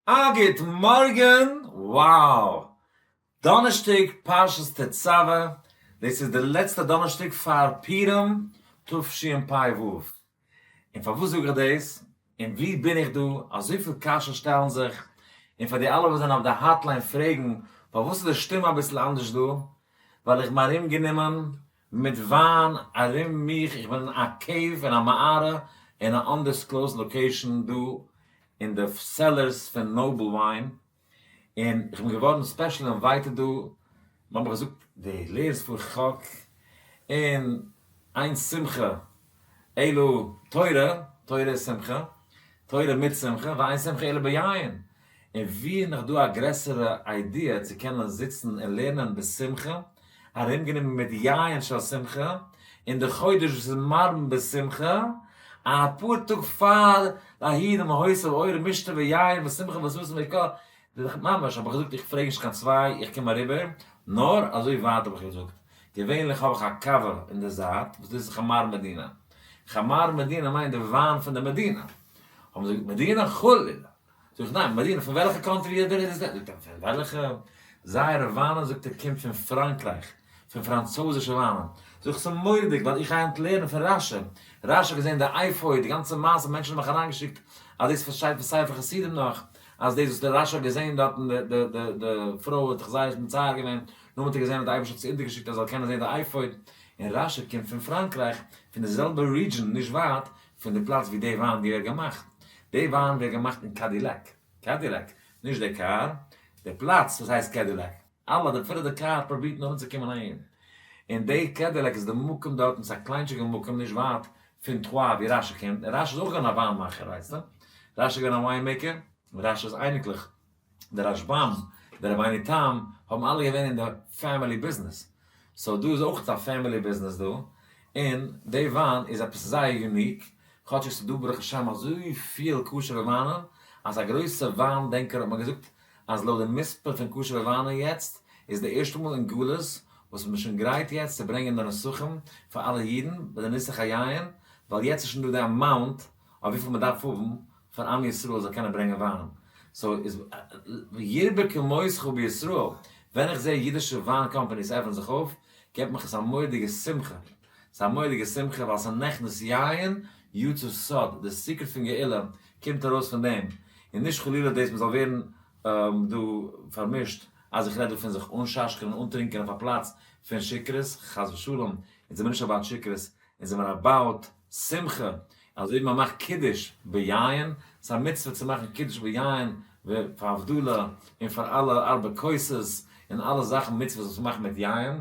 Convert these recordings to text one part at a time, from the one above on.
א גוט מארגן! Wow! דאנערשטאג פרשת תצוה, דאס איז די לעצטע דאנערשטאג פאר פורים תשפ ו. און פארוואס זאג איך דאס? און ווי בין איך דא? אזויפיל קשיות שטעלן זיך, און פאר די אלע וואס זענען אויף די hotline פרעגן פארוואס איז די שטימע אביסל אנדערש דא, ווייל איך בין ארום גענומען מיט וויין ארום מיך, איך בין אין א cave אין א מערה אין א undisclosed location דא אין די cellars פון Noble Wine, און איך בין געווארן special invited דא, מען האט מיך געזאגט דו לערנסט פאר חק און אין שמחה אלא תורה, תורה איז שמחה, תורה מיט שמחה, ואין שמחה אלא ביין, און ווי איז נאך דא א גרעסערע idea צו קענען זיצן און לערנען בשמחה, ארומגענומען מיט יין של שמחה, אין די חודש וואס איז מרבין בשמחה, אפאר טאג פאר די דמהותא ואור משתה ויין ושמחה וששון ויקר, ממש האב איך געזאגט איך פרעג נישט קיין צוויי איך קום אריבער, נאר אזוי ווייט האב איך געזאגט, געווענליך האב איך א קאווע אין די זייט וואס דאס איז חמר מדינה, חמר מדינה מיינט די וויין פון די מדינה, האבן זיי געזאגט מדינה? חלילה! זאג איך ניין, מדינה פון וועלכע country איז דער? זאגט ער פון וועלכע? זייערע וויינען זאגט ער קומט פון פראנקרייך, פון פראנצויזישע וויינען. זאג איך ס'איז מורא'דיג ווייל איך גיי היינט לערנען פון רשי, רשי האט געזען די אפוד, די גאנצע מעשה, מענטשן האבן מיך אריינגעשיקט אז דאס פארשטייט פון ספר חסידים נאך, אז דאס וואס דער רשי האט געזען דארטן די די די די פרוי האט זיך זייער מצער געווען, נאכדעם האט ער געזען אז די אייבערשטער האט עס אונטערגעשיקט אז ער זאל קענען זען די אפוד, און רשי קומט פון פראנקרייך, פון די זעלבע region נישט ווייט פון די פלאץ ווי די וויין ווערט געמאכט, די וויין ווערט געמאכט אין קאדילעק, קאדילעק, נישט די קאר, די פלאץ וואס הייסט קעדילעק, אלע די אפילו די קאר פרובירט נאר אנצוקומען אהין, און די קעדילעק איז די מקום דארטן, ס'איז א קליינטשיגע מקום נישט ווייט פון טרואה ווי רשי קומט, און רשי איז אויך געווען א וויין מאכער ווייסטו, רשי איז געווען א wine maker, און רשי'ס אייניקלעך די רשבם, די רבינו תם, האבן אלע געווען אין די family business, so דא איז אויך א family business דא, און די וויין איז עפעס זייער unique, כאטשיג ס'איז דא ברוך השם אזויפיל כשר'ע וויינען, אז א גרויסע וויין דענקער האט מיר געזאגט אז לויט די מספר פון כשר'ע וויינען יעצט, איז די ערשטע מאל אין גלות וואס מ'איז שוין גרייט יעצט צו ברענגען די נסכים פאר אלע אידן ביי די ניסוך היין, ווייל יעצט איז שוין דא די amount אויף וויפיל מ'דארף האבן פאר עם ישראל זאל קענען ברענגען וויין, so איז ירבה כמותך בישראל, ווען איך זעה אידישע וויין companies עפענען זיך אויף, געבט מיך עס א מורא'דיגע שמחה, ס'איז א מורא'דיגע שמחה ווייל ס'איז נכנס יין יצא סוד, די secret פון גאולה קומט ארויס פון דעם, און נישט חלילה דאס מ'זאל ווערן דא פארמישט אז איך רעד דא פון זיך אנשאשקען און אנטרינקען אויף א פלאץ פון שכרות, חס ושלום, אונז זעמיר נישט about שכרות, אונז זעמיר about שמחה, אזוי ווי מען מאכט קידוש ביין, ס'איז א מצוה צו מאכן קידוש ביין פאר הבדלה און פאר אלע ארבע כוסות און אלע זאכן מצוות וואס מ'מאכט מיט יין,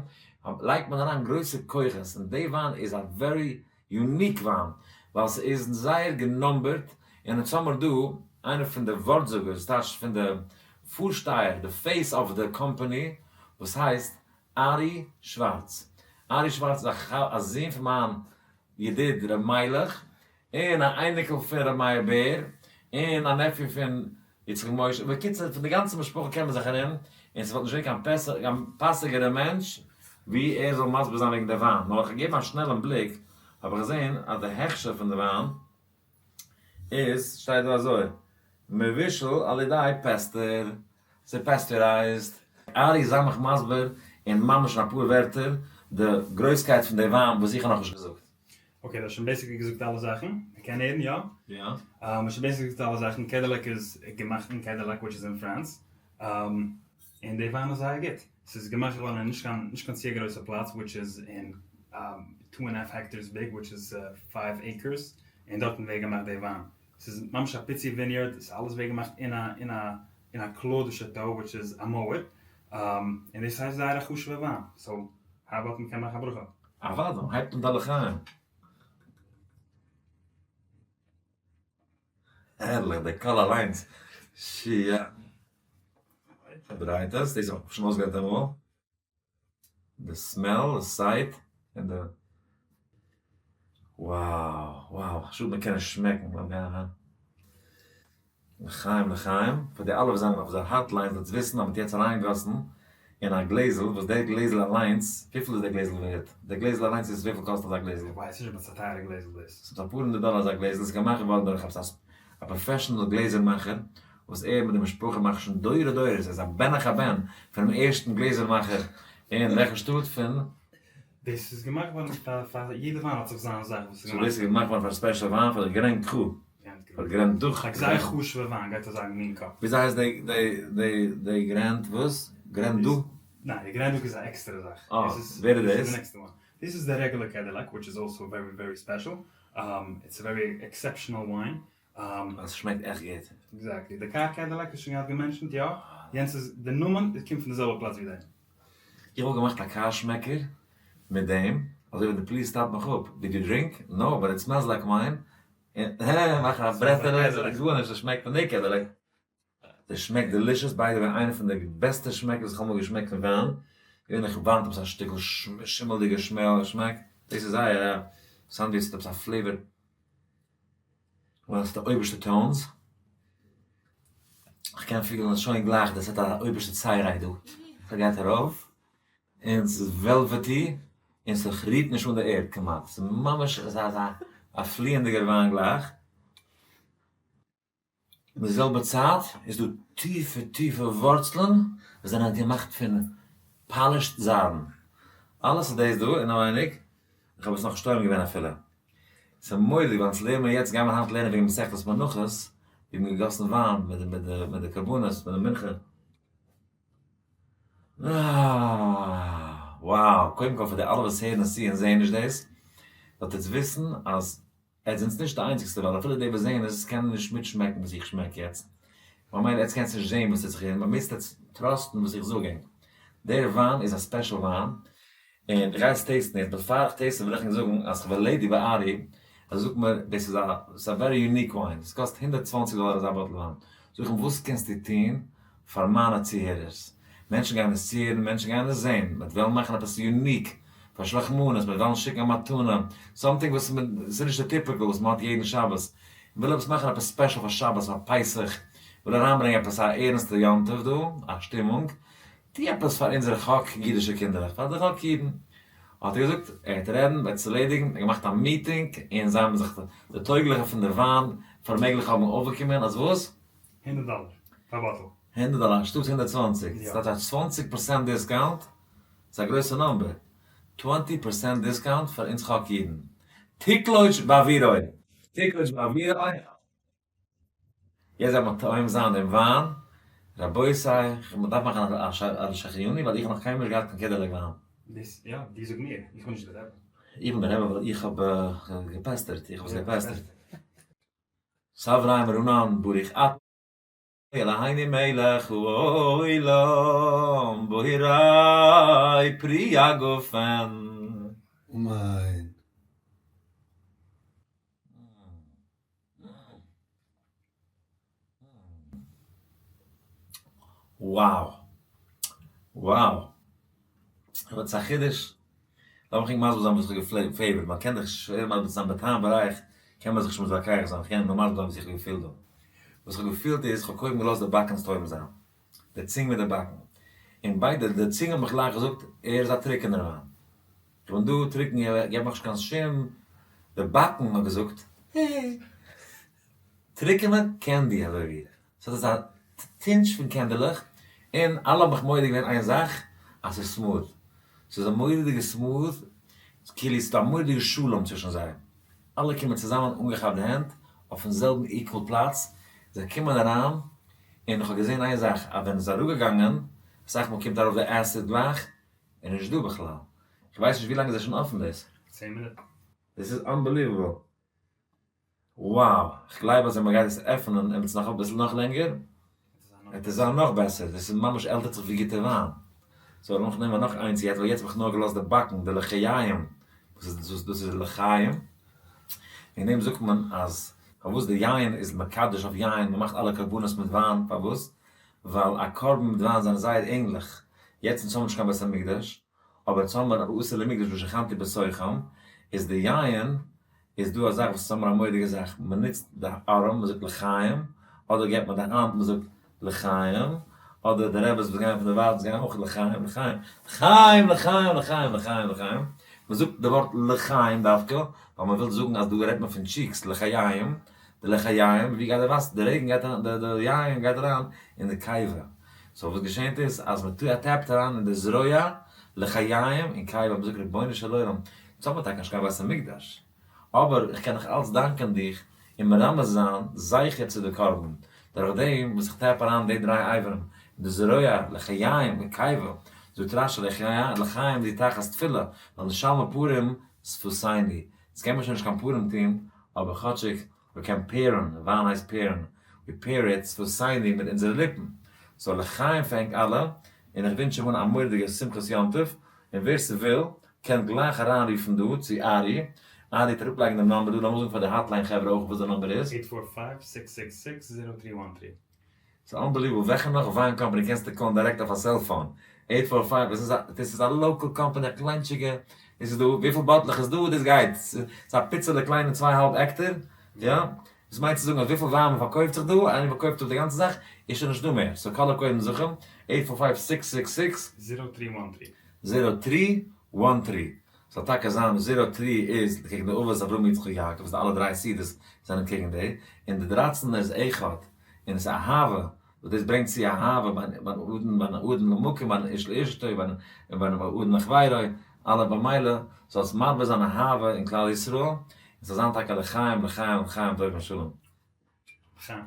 לייגט מען אריין גרויסע כוחות, און די וויין איז א very unique וויין, ווייל ס'איז זייער גענומבערט, און אונז האמיר דא איינער פון די ווארטזאגערס, טייטש פון די פארשטייער, די face of the company, וואס הייסט ארי שווארץ. ארי שווארץ איז א זון פון מיין ידיד ר' מיילעך, און א אייניקל פון ר' מאיר בער, און א nephew פון יצחק משה, בקיצור פון די גאנצע משפחה קען מען זיך ארום, און ס'וואלט נישט געווען קיין פאסיגערע מענטש ווי ער זאל מסביר זיין וועגן די וויין, נאר איך האב געגעבן א שנעלן בליק האב איך געזען אז די הכשר פון די וויין איז, שטייט דא אזוי, מבושל על ידי פעסטער, ס'איז pasteurized. ארי זיי מיך מסביר אין ממש אין אפאר ווערטער די גרויסקייט פון די וויין וואס איך האב נאכנישט געזאגט. okay, דו האסט שוין basically געזאגט אלע זאכן, מ'קען הערן יא? יא. מ'האט שוין basically געזאגט אלע זאכן, קעדילעק איז געמאכט אין קעדילעק which איז אין France, און די וויין איז זייער גוט, ס'איז געמאכט געווארן אין נישט קיין נישט קיין צו גרויסע פלאץ which איז אין two and half hectares big which איז five acres, און דארטן ווערט געמאכט די וויין, ס'איז ממש א פיצי vineyard, ס'איז אלעס ווערט געמאכט אין א אין א אין א Clos du Château which איז א מויער, און דאס הייסט זייער א חשוב'ע וויין, so how about מ'קען מאכן א ברכה. אוודאי, הייבט אן די לחיים. הערליך, די קול אליינס, שיע. פארדרייט עס, דאס האב איך שוין אויסגערעדט אמאל. די smell, די sight, און די. Wow, wow, א שאד מען קען נישט שמעקן, לאמיר גיין אריין. לחיים לחיים, פאר די אלע וואס זענען אויף זייער hotline זאלטס וויסן אז מ'האט יעצט אריינגעגאסן אין א גלעזל, וואס דער גלעזל אליינס, וויפיל איז דער גלעזל ווערט? דער גלעזל אליינס איז וויפיל קאסט אזא גלעזל? איך ווייס נישט אבער ס'איז א טייערע גלעזל דאס. ס'איז אפאר הונדערט דאלער אזא גלעזל, ס'איז געמאכט געווארן דורך עפעס א professional גלעזער מאכער. וואס ער מיט די משפחה מאכט שוין דורי דורות, ער איז א בן אחר בן פונעם ערשטן גלעזער מאכער אין וועלכע שטאט פון. דאס איז געמאכט געווארן פאר פאר יעדע וויין האט זיך זיין זאך וואס איז געמאכט. so דאס איז געמאכט געווארן פאר א special וויין פאר די Grand Cru. פאר Grand Duc. א זייער חשוב'ע וויין גייט אזא מין קאפ. וויאזוי הייסט די די די די Grand וואס? Grand Duc? ניין די Grand Duc איז א עקסטערע זאך. אה, ווער איז דאס? דאס איז די רעגולער Cadillac which is also very very special, it's a very exceptional wine. עס שמעקט עכט גוט. exactly, די קאר Cadillac האסט שוין געהאט גע mention ט יא? יענץ איז די נאמען קומט פון די זעלבע פלאץ ווי דעם. איך וואלט געמאכט א קאר שמעקער מיט דעם, אזוי ווען די פאליס stop ט מיך אפ, did you drink? No, but it smells like wine, און מאכן א ברעטעלע, גארנישט, עס שמעקט פון די Cadillac. עס שמעקט delicious, by the way איינע פון די בעסטע שמעק וואס איך האב אמאל געשמעקט פון וויין, געווענליך וויין האט עפעס א שטיקל שימעלדיגע שמעק, דאס איז זייער א סאנדוויטש האט עפעס א flavor, וואס די אויבערשטע tones, איך קען פילן שוין גלייך דאס האט א אויבערשטע צייריי דא, ס'גייט ארויף, און ס'איז velvety, און ס'רירט נישט אן די ערד כמעט, ס'איז ממש אזא אזא א פליענדיגער וויין גלייך. אין די זעלבע צייט איז דא טיפע טיפע ווארצלען וואס זענען געמאכט פון polished זיידן. אלעס איז דאס דא אינעווייניג, איך האב עס נאכנישט טועם געווען אפילו. ס'איז מורא'דיג ווייל אונז לערנען מיר יעצט גיימער היינט לערנען וועגן מסכת מנחות, ווי מ'האט געגאסן וויין מיט די מיט די מיט די קרבנות מיט די מנחה. אה! wow! קודם כל פאר די אלע וואס הערן עס צו און זעען נישט דאס, זאלט עטס וויסן אז עטס זענטס נישט די איינציגסטע ווייל אפילו די וואס זעען עס קענען נישט מיטשמעקן וואס איך שמעק יעצט, ממילא עטס קענטס נישט זעהן וואס טוט זיך און מ'מוזט עטס trust ן וואס איך זאג ענק. דער וויין איז א special וויין, און איך גיי עס taste ן יעצט, בעפאר איך taste וויל איך ענק זאגן אז כ'בין lady ביי ארי, אז ער זאגט מיר דאס איז א ס'איז א very unique וויין, עס קאסט 120 דאלאר אזא bottle וויין, זאג איך אים וואס קענסטו טון פאר מיינע צוהערערס, מענטשן גייען עס צוהערן, מענטשן גייען עס זען, מ'וועט וועלן מאכן עפעס unique פאר שלח מנות, מ'וועט וועלן שיקן א מתנה, something וואס ס'איז נישט די typical וואס מ'האט יעדן שבת, מ'וויל עפעס מאכן עפעס special פאר שבת, פאר פסח, מ'וויל אריינברענגען עפעס א ערנסטע יום טוב דא, א שטימונג, טו עפעס פאר אונזערע חק אידישע קינדערלעך, פאר די חק אידן. האט ער געזאגט, ער וועט רעדן, וועט עס ערלעדיגן, ער האט געמאכט א מיטינג, און זיי האבן זיך, די טויגליכע פון די וויין פארמעגליך האבן אויפגעקומען אז וואס? הונדערט דאלער פער bottle. 100 דאלער אנשטאט 120, ס'טייטש א 20 פראצענט discount, ס'איז א גרויסע number, 20 פראצענט discount פאר אונז חק אידן. תקלוץ' באווירוי! תקלוץ' באווירוי! יעצט דארף מען טועם זיין דעם וויין, רבותי, מ'דארף מאכן א שהחיינו ווייל איך האב נאך קיינמאל נישט געהאט קיין Cadillac וויין. דאס יא, דו זאג מיר, איך בין נישט דער רבי. איך בין דער רבי ווייל איך האב געפעסטערט, איך האב עס געפעסטערט. סברי מרנן ברוך אתה אלהינו מלך העולם בורא פרי הגפן. אמן. Wow! Wow! ס'איז א חידוש. לאמיך ענק מסביר זיין וואס איך האב געפעיווערט, מען קען דאך שווער מסביר זיין בטעם וריח קען מען זיך נישט מתווכח זיין, איך קען נאר מסביר זיין וואס איך האב געפילט דא. וואס איך האב געפילט איז, איך האב קודם געלאזט די באקן טועם זיין, די צונג מיט די באקן, און ביידע, די צונג האט מיך גלייך געזאגט, ער איז א טרוקענער וויין, איך בין דא טרוקן, ער געבט מיך נישט קיין שום, די באקן האט געזאגט, העי, טרוקענע candy אזוי ווי, ס'האט אזא tinge פון קענדעלעך, און אלע האבן מיך מודה געווען איין זאך, אז ס'איז smooth, ס'איז א מורא'דיגע smooth, כאילו ס'איז דא א מורא'דיגע שלום צווישן זיי, אלע קומען צוזאמען אנגעכאפט די הענט, אויפן זעלבן equal פלאץ, זיי קומען אריין, און איך האב געזען איין זאך, אז ווען עס איז אראפגעגאנגען, אסאך מאל קומט ארויף די acid גלייך, איז נישט דא בכלל, איך ווייס נישט ווי לאנג איז עס שוין אפן דאס. 10 מינוט. דאס איז unbelievable. Wow, כ'גלייב אז ווען מ'גייט עס עפענען און עס נאך אביסל נאך לענגער, וועט עס זיין נאך בעסער, דאס איז ממש עלטערט זיך ווי גוטע וויין. so לאמיך נעמען נאך איינס יעצט, ווייל יעצט האב איך נאר געלאזט די באקן, די לחיים, וואס איז דאס איז לחיים, וועגן דעם זאגט מען אז פארוואס די יין איז מקדש אויף יין, מ'מאכט אלע קרבנות מיט וויין, פארוואס? ווייל א קרבן מיט וויין זענען זייער ענליך, יעצט אונז האבן נישט קיין בית המקדש, אבער אונז האבן ועשו לי מקדש ושכנתי בתוכם, איז די יין איז דא א זאך וואס איז אמאל א מורא'דיגע זאך, מען נוצט די ארעם מען זאגט לחיים, אדער געבט מען די האנט מען זאגט לחיים, אדער די רעבעס וואס גייען פון די ווייטנס גייען אויך לחיים לחיים לחיים לחיים לחיים לחיים לחיים, מען זאגט די ווארט לחיים דווקא ווייל מען וויל זאגן אז דא רעדט מען פון cheeks לחיים. די לחיים, ווי גייט די וואסער, די רעגן גייט אריין, די יין גייט אריין אין די קיבה. so וואס געשענט איז אז מען טוט א tap אריין אין די זרוע, לחיים און קיבה, מען זאגט רבונו של עולם, אונז האבן טאקע נישט קיין בית המקדש, אבער איך קען נאך אלץ דאנקען דיך און מרמז זיין זכר צו די קרבן, דורך דעם וואס איך tap אריין די דריי אברים, אין די זרוע, לחיים און קיבה, זאגט רשי לחיים זו תחת תפילה, ווייל נשלמה פרים שפתינו, יעצט קען מען שוין נישט קיין פורים טון, אבער כאטשיג מיר קען pair ן, וויין הייסט pair ן, we pair it שפתינו מיט אונזערע ליפן. so לחיים פאר ענק אלע, און איך ווינטש אייך אן א מורא'דיגע שמחת יום טוב, און ווער ס'וויל, קען גלייך אריינרופן דא צו ארי, ארי וועט אראפלייגן דעם number דא, לאמיר זאגן פאר די hotline חברה אויך וואס די number איז. eight four five, six six six, zero three one three. ס'איז unbelievable, וועלכע נאך וויין קאמפאני קענסטו call ן דירעקט אויף א cellphone? eight four five, דאס איז א דאס איז א local company א קליינטשיגע, דאס איז דא, וויפיל באטלעך איז דא? דאס גייט, ס'איז א פיצעלע קליינע צוויי האלב העקטער, יא? דאס מיינט צו זאגן אז וויפיל וויין מ'פארקויפט זיך דא, איינער פארקויפט אפ די גאנצע זאך, איז שוין נישט דא מער, so call קודם זכם, eight four five six six six. zero three one three. zero three one three. זאל טאקע זיין zero three איז קעגן די אבות אברהם יצחק יעקב וואס די אלע דריי סעודות זענען קעגן די, און די דרייצענטע איז אחד, און עס איז אהבה, וואס דאס ברענגט צו אהבה בין אדם בין אדם למקום בין איש לאשתו בין אדם לחבירו, אלע במילא זאל עס מרבה זיין אהבה אין כלל ישראל, און ס'זאל זיין טאקע לחיים לחיים לחיים טוב ושלום. לחיים.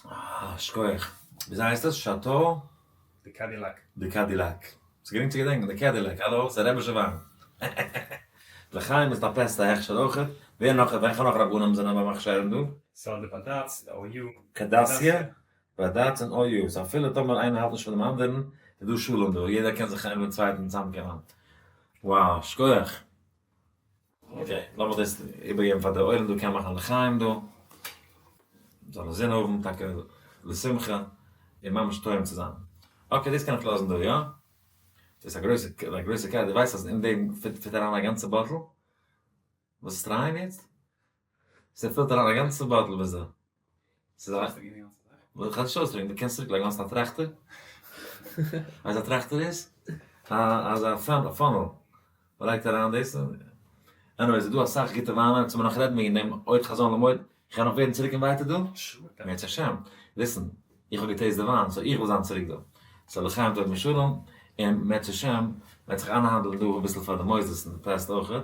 אה, שכוח. וויאזוי הייסט עס? Château? De Cadillac. De Cadillac. ס'איז גרינג צו געדענקען, די Cadillac, האלא, ס'איז א רבי'שע וויין. לחיים איז א פעסטע הכשר אויכעט. ווער נאך, וועלכע נאך רבנים זענען ביי מכשירים דא? סא די בדץ, די OU. קדסיה, בדץ און OU. so אפילו טאמער איינער האלט נישט פונעם אנדערן, איז דא שלום דא, יעדער קען זיך איינער מיטן צווייטן צוזאמקומען. wow, שכוח. okay, לאמיך דאס איבערגעבן פאר די עולם דא קען מאכן לחיים דא, זאל אינזין האבן טאקע לשמחה און ממש טועם צו זיין. okay דאס קען איך לאזן דא יא? דאס איז א גרויסע א גרויסע קער, דו ווייסט אז אין דעם fit אריין א גאנצע bottle? וואס איז try ען יעצט? ס'פילט אריין א גאנצע bottle ביז דא. ס'איז א. איך קען נישט אויסדרוקן, דו קענסט צוריק לייגן, האסט א טראכטער? ווייסט א טראכטער איז? אזא funnel, מ'לייגט אריין דאס, anyway ס'איז דא אסאך גוטע וויינען, יעצט מיר נאך רעדן וועגן דעם עוד חזון למועד, איך קען נאך ווערן צוריק invited דא? אם ירצה השם, listen, איך האב גע taste ט די וויין, so איך וויל זיין צוריק דא, so לחיים טוב ושלום, און אם ירצה השם, מ'וועט זיך איינהאנדלן דא אביסל פאר די מוסדות און די פעסט אויכעט,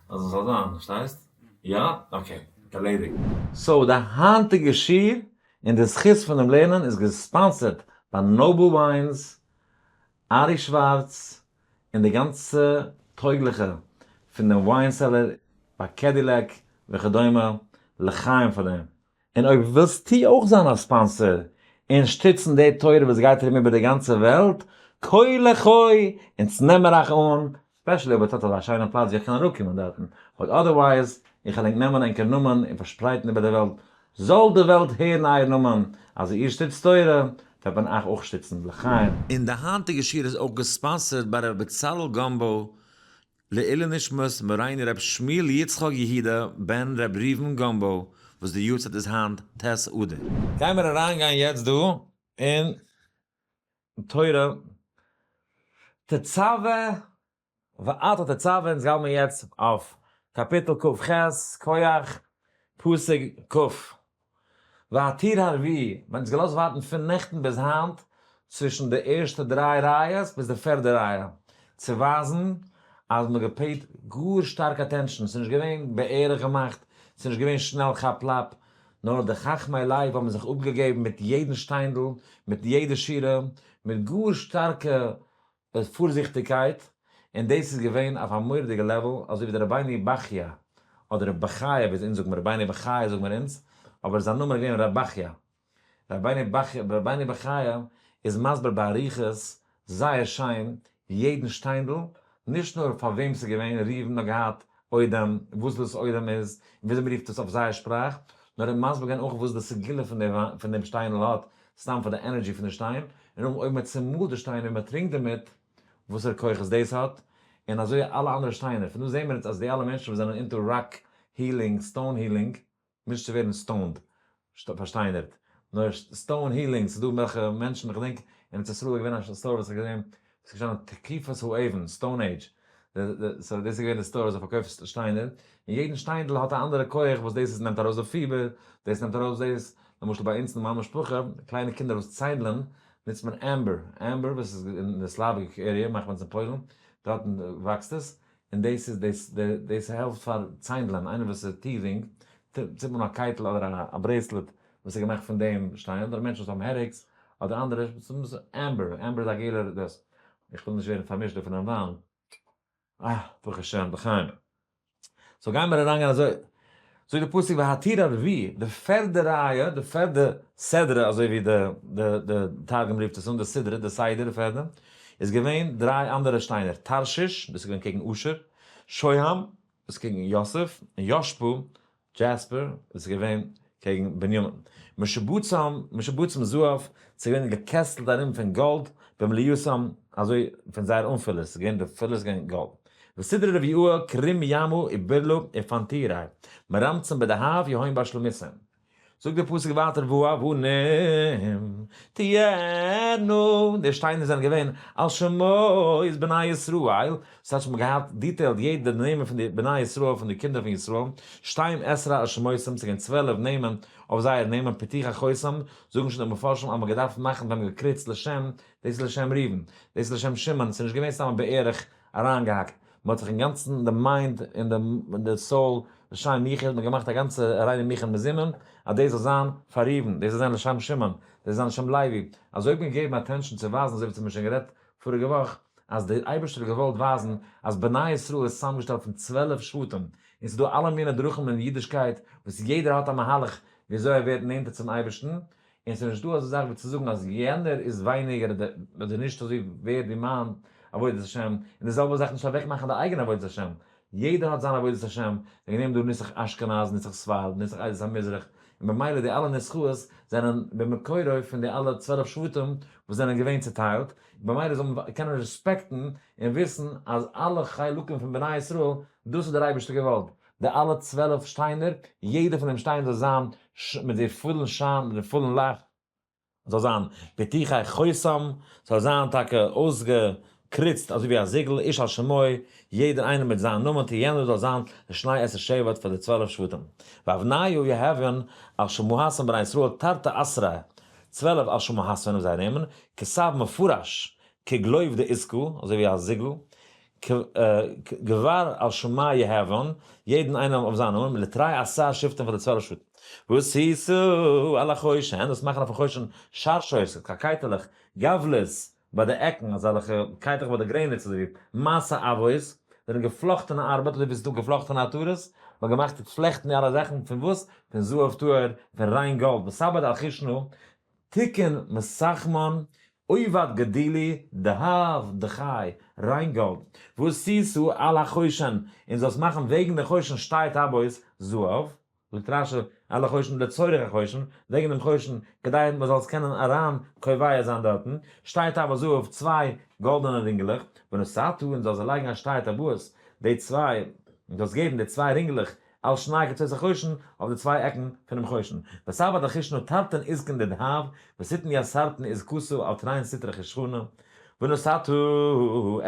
אז עס זאל זיין, פארשטייסט? יא? okay, ערלעדיגט. so די היינטיגע שיעור און די זכות פונעם לערנען איז גע sponsor ט ביי Noble Wines, ארי שווארץ, און די גאנצע טויגליכע פון דעם wine cellar ביי Cadillac וכדומה, לחיים פאר דעם. און אויב ווילסטו אויך זיין א sponsor און שטיצן די תורה וואס גייט ארום איבער די גאנצע וועלט, כה לחי, אונז נעמער אייך אן, specially אויב עטס האט אזא שיינע פלאץ ווי איך קען אראפקומען דארטן, but otherwise, איך וועל ענק נעמען ענקער נאמען און פארשפרייטן איבער די וועלט, זאל די וועלט הערן אייער נאמען, אז איר שטיצט תורה, וועט מען אייך אויך שטיצן, לחיים. און די היינטיגע שיעור איז אויך גע sponsor ט ביי ר' בצלאל גאמבו לעילוי נשמת מורינו ר' שמואל יצחק יהודה בן ר' ראובן גאמבו וואס די יארצייט איז היינט ט' אדר. גיימער אריינגיין יעצט דא אין תורה תצוה ואתה תצוה, אונז גיימער יעצט אויף קאפיטל כ"ח, כח, פסוק כ', והטור הרביעי, מען האט אונז געלאזט ווארטן פון נעכטן ביז היינט צווישן די ערשטע דריי רייעס ביז די פערדע רייע, צו ווייזן אז מען האט גע pay ט גאר שטארק attention, ס'איז נישט געווען בערך געמאכט, ס'איז נישט געווען שנעל כאפ לאפ, נאר די חכמי לב האבן זיך אפגעגעבן מיט יעדן שטיינדל, מיט יעדע שורה, מיט גאר שטארקע פארזיכטיגקייט, און דאס איז געווען אויף א מורא'דיגע level, אזוי ווי דער רבינו בחי', אדער ר' בחי' ווי אונז זאגן מיר, רבינו בחי' זאגן מיר אונז, אבער זיין נאמען איז געווען ר' בחי'. רבינו בחי', רבינו בחי' איז מסביר באריכות זייער שיין יעדן שטיינדל, נישט נאר פאר וועם ס'איז געווען, ראובן האט געהאט אודם, וואס דאס אודם איז, און וויאזוי מ'רופט עס אויף זייער שפראך, נאר ער האט מסביר געווען אויך וואס די סגולה פון די פון דעם שטיינדל האט, סתם פאר די energy פון די שטיין, און אויך אויב מ'צומאלט די שטיינער און מ'טרינקט דערמיט, וואסערע כוחות דאס האט, און אזוי אלע אנדערע שטיינער. פון דא זעהן מיר אונז אז די אלע מענטשן וואס זענען into rock healing, stone healing, נישט צו ווערן stoned, פארשטיינערט, נאר stone healing, ס'איז דא וועלכע מענטשן, איך געדענק אין ארץ ישראל איז געווען א store וואס איך האב געזען, ס'איז געשטאנען תקופת האבן, stone age. So דאס איז געווען די store וואס פארקויפט שטיינער, און יעדן שטיינדל האט א אנדערע כח וואס דאס איז נעמט ארויס די פיבער, דאס נעמט ארויס דאס, למשל ביי אונז אין מיין משפחה, קליינע קינדער וואס ציינדלען, נוצט מען amber, amber וואס איז אין די Slavic area מאכט מען עס אין פוילן, דארטן וואקסט עס, און דאס איז דאס דאס העלפט פאר ציינדלען, איינער וואס איז teething, ציט מען א קייטל אדער א bracelet וואס איז געמאכט פון דעם שטיין, אדער מענטשן וואס האבן headaches, אדער אנדערע, amber, amber איז א געלער דאס, איך וויל נישט ווערן פארמישט דא פונעם וויין. אה, ברוך השם, לחיים. So גיימער אריינגיין אזוי. זאגט די פסוק והטור הרביעי, די פערדע רייע, די פערדע סדרה, אזוי ווי די די די תרגום רופט עס אן, די סדרה, די סדר, די פערדע, איז געווען דריי אנדערע שטיינער, תרשיש, דאס איז געווען קעגן אשר, שוהם, דאס איז קעגן יוסף, און ישפה, jasper, דאס איז געווען קעגן בנימין. משובצם, משובצם זהב, ס'איז געווען געקעסטלט ארום פון גאלד, במליאתם, אזוי פון זייער אנפילער, ס'איז געווען די פילער איז געווען גאלד. וסדרה רביעה כרום ימה וברלה ופנתירי, מרמצן בדהב יהון באשלמותים. זאגט דער פסוק ווייטער והאבנים תהיינה, די שטיינער זענען געווען על שמות בני ישראל, ס'הייסט מ'האט געהאט detailed יעדע נעמען פון די בני ישראל פון די קינדער פון ישראל, שתים עשרה על שמותם, ס'איז געווען 12 נעמען אויף זייער נעמען פתיחה חותם, זאגן שוין די מפרשים אז מ'האט געדארפט מאכן ווען מ'האט געקריצט לשם, דאס איז לשם ראובן, דאס איז לשם שמעון, ס'איז נישט געווען סתם א בערך אריינגעהאקט, מען האט זיך אינגאנצן די mind און די soul לשם יחוד, מען האט געמאכט א גאנצע ריינע מוכן מזומן אז דאס זאל זיין פאר ראובן, דאס זאל זיין לשם שמעון, דאס זאל זיין לשם לוי, אזוי האט מען געגעבן attention צו ווייזן אזוי ווי אונז האבן שוין גערעדט פאריגע וואך אז דער אייבערשטער האט געוואלט ווייזן אז בני ישראל איז צוזאמגעשטעלט פון 12 שבטים, און ס'איז דא אלע מיני דרכים אין אידישקייט וואס יעדער האט א מהלך ווי אזוי ער ווערט נענטער צום אייבערשטן, און ס'איז נישטא אזא זאך ווי צו זאגן אז יענער איז ווייניגער אדער נישט אזוי ווערד ווי מיין עבודת השם, און די זעלבע זאך נישט אוועקמאכן די אייגענע עבודת השם, יעדער האט זיין עבודת השם, וועגן דעם דא נוסח אשכנז, נוסח ספרד, נוסח עדות המזרח, און במילא די אלע נוסחאות זענען במקורו פון די אלע 12 שבטים וואס זענען געווען צוטיילט, במילא זאל מען קענען רעספעקטן און וויסן אז אלע חלקים פון בני ישראל, דאס האט דער אייבערשטער געוואלט, די אלע 12 שטיינער, יעדע פון דעם שטיין זאל זיין מיט די פולן שיין, מיט די פולן לייכט, זאל זיין פתיחי חותם, זאל זיין טאקע אויסגעקריצט אזוי ווי א זיגל, איש על שמו, יעדער איינער מיט זיין נאמען, תהיינה זאל זיין לשני עשר שבט פאר די 12 שבטים. ואבניו יהוון על שמהסם בני ישראל תרתי עשרה, 12 על שמהסם אויף זייער נעמען, כתב מפורש, כגלוב דעיזקא, אזוי ווי א זיגל, גבר על שמע יהוון, יעדן איינעם אויף זיין נאמען, לתרי עשר שבטים פאר די 12 שבטים. ועשית על החושן, דאס מאכן אויפן חושן שרשות, קייטעלעך, גבלות, ביי די עקן, אזעלכע קייטעלעך ביי די גרעניץ, אזוי ווי מעשה אבות, זענען געפלאכטענע ארבעט, אזוי ווי עס איז דא געפלאכטענע עטרות, מען האט געמאכט פלעכטן די אלע זאכן, פון וואס? פון זהב טהור, פון ריין גאלד, ותבד על חושנה, תיקון מסכמן, עובד גדילי, דהב דכי, ריין גאלד, ועשית על החושן, און זאלסט מאכן וועגן די חושן שתי טבעות זהב, זאגט רש"י, על החושן לצורך החושן, וועגן דעם חושן, כדי מען זאל עס קענען אריין קובע זיין דארטן, שתי טבעות זהב, צוויי גאלדענע רינגעלעך, ונתת, און זאלסט זיי לייגן על שתי טבעות, די צוויי, און זאלסט געבן די צוויי רינגעלעך על שני קצות החושן, אויף די צוויי עקן פונעם חושן. ותבד על חושנה תרתין עזקין דדהב, ותתן ית תרתין עזקתא על תרין סטרי חושנא. ונתתה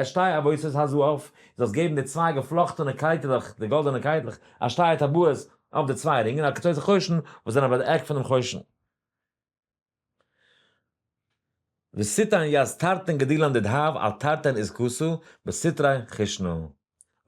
את שתי עבותות הזהב, זאלסט געבן די צוויי געפלאכטענע קייטלעך, די גאלדענע קייטלעך, על שתי טבעות, אויף די צוויי רינגען, על קצות החושן, וואס זענען ביי די עק פונעם חושן. ותתן ית תרתין גדילן דדהב על תרתין עזקתא בסטרי חושנא.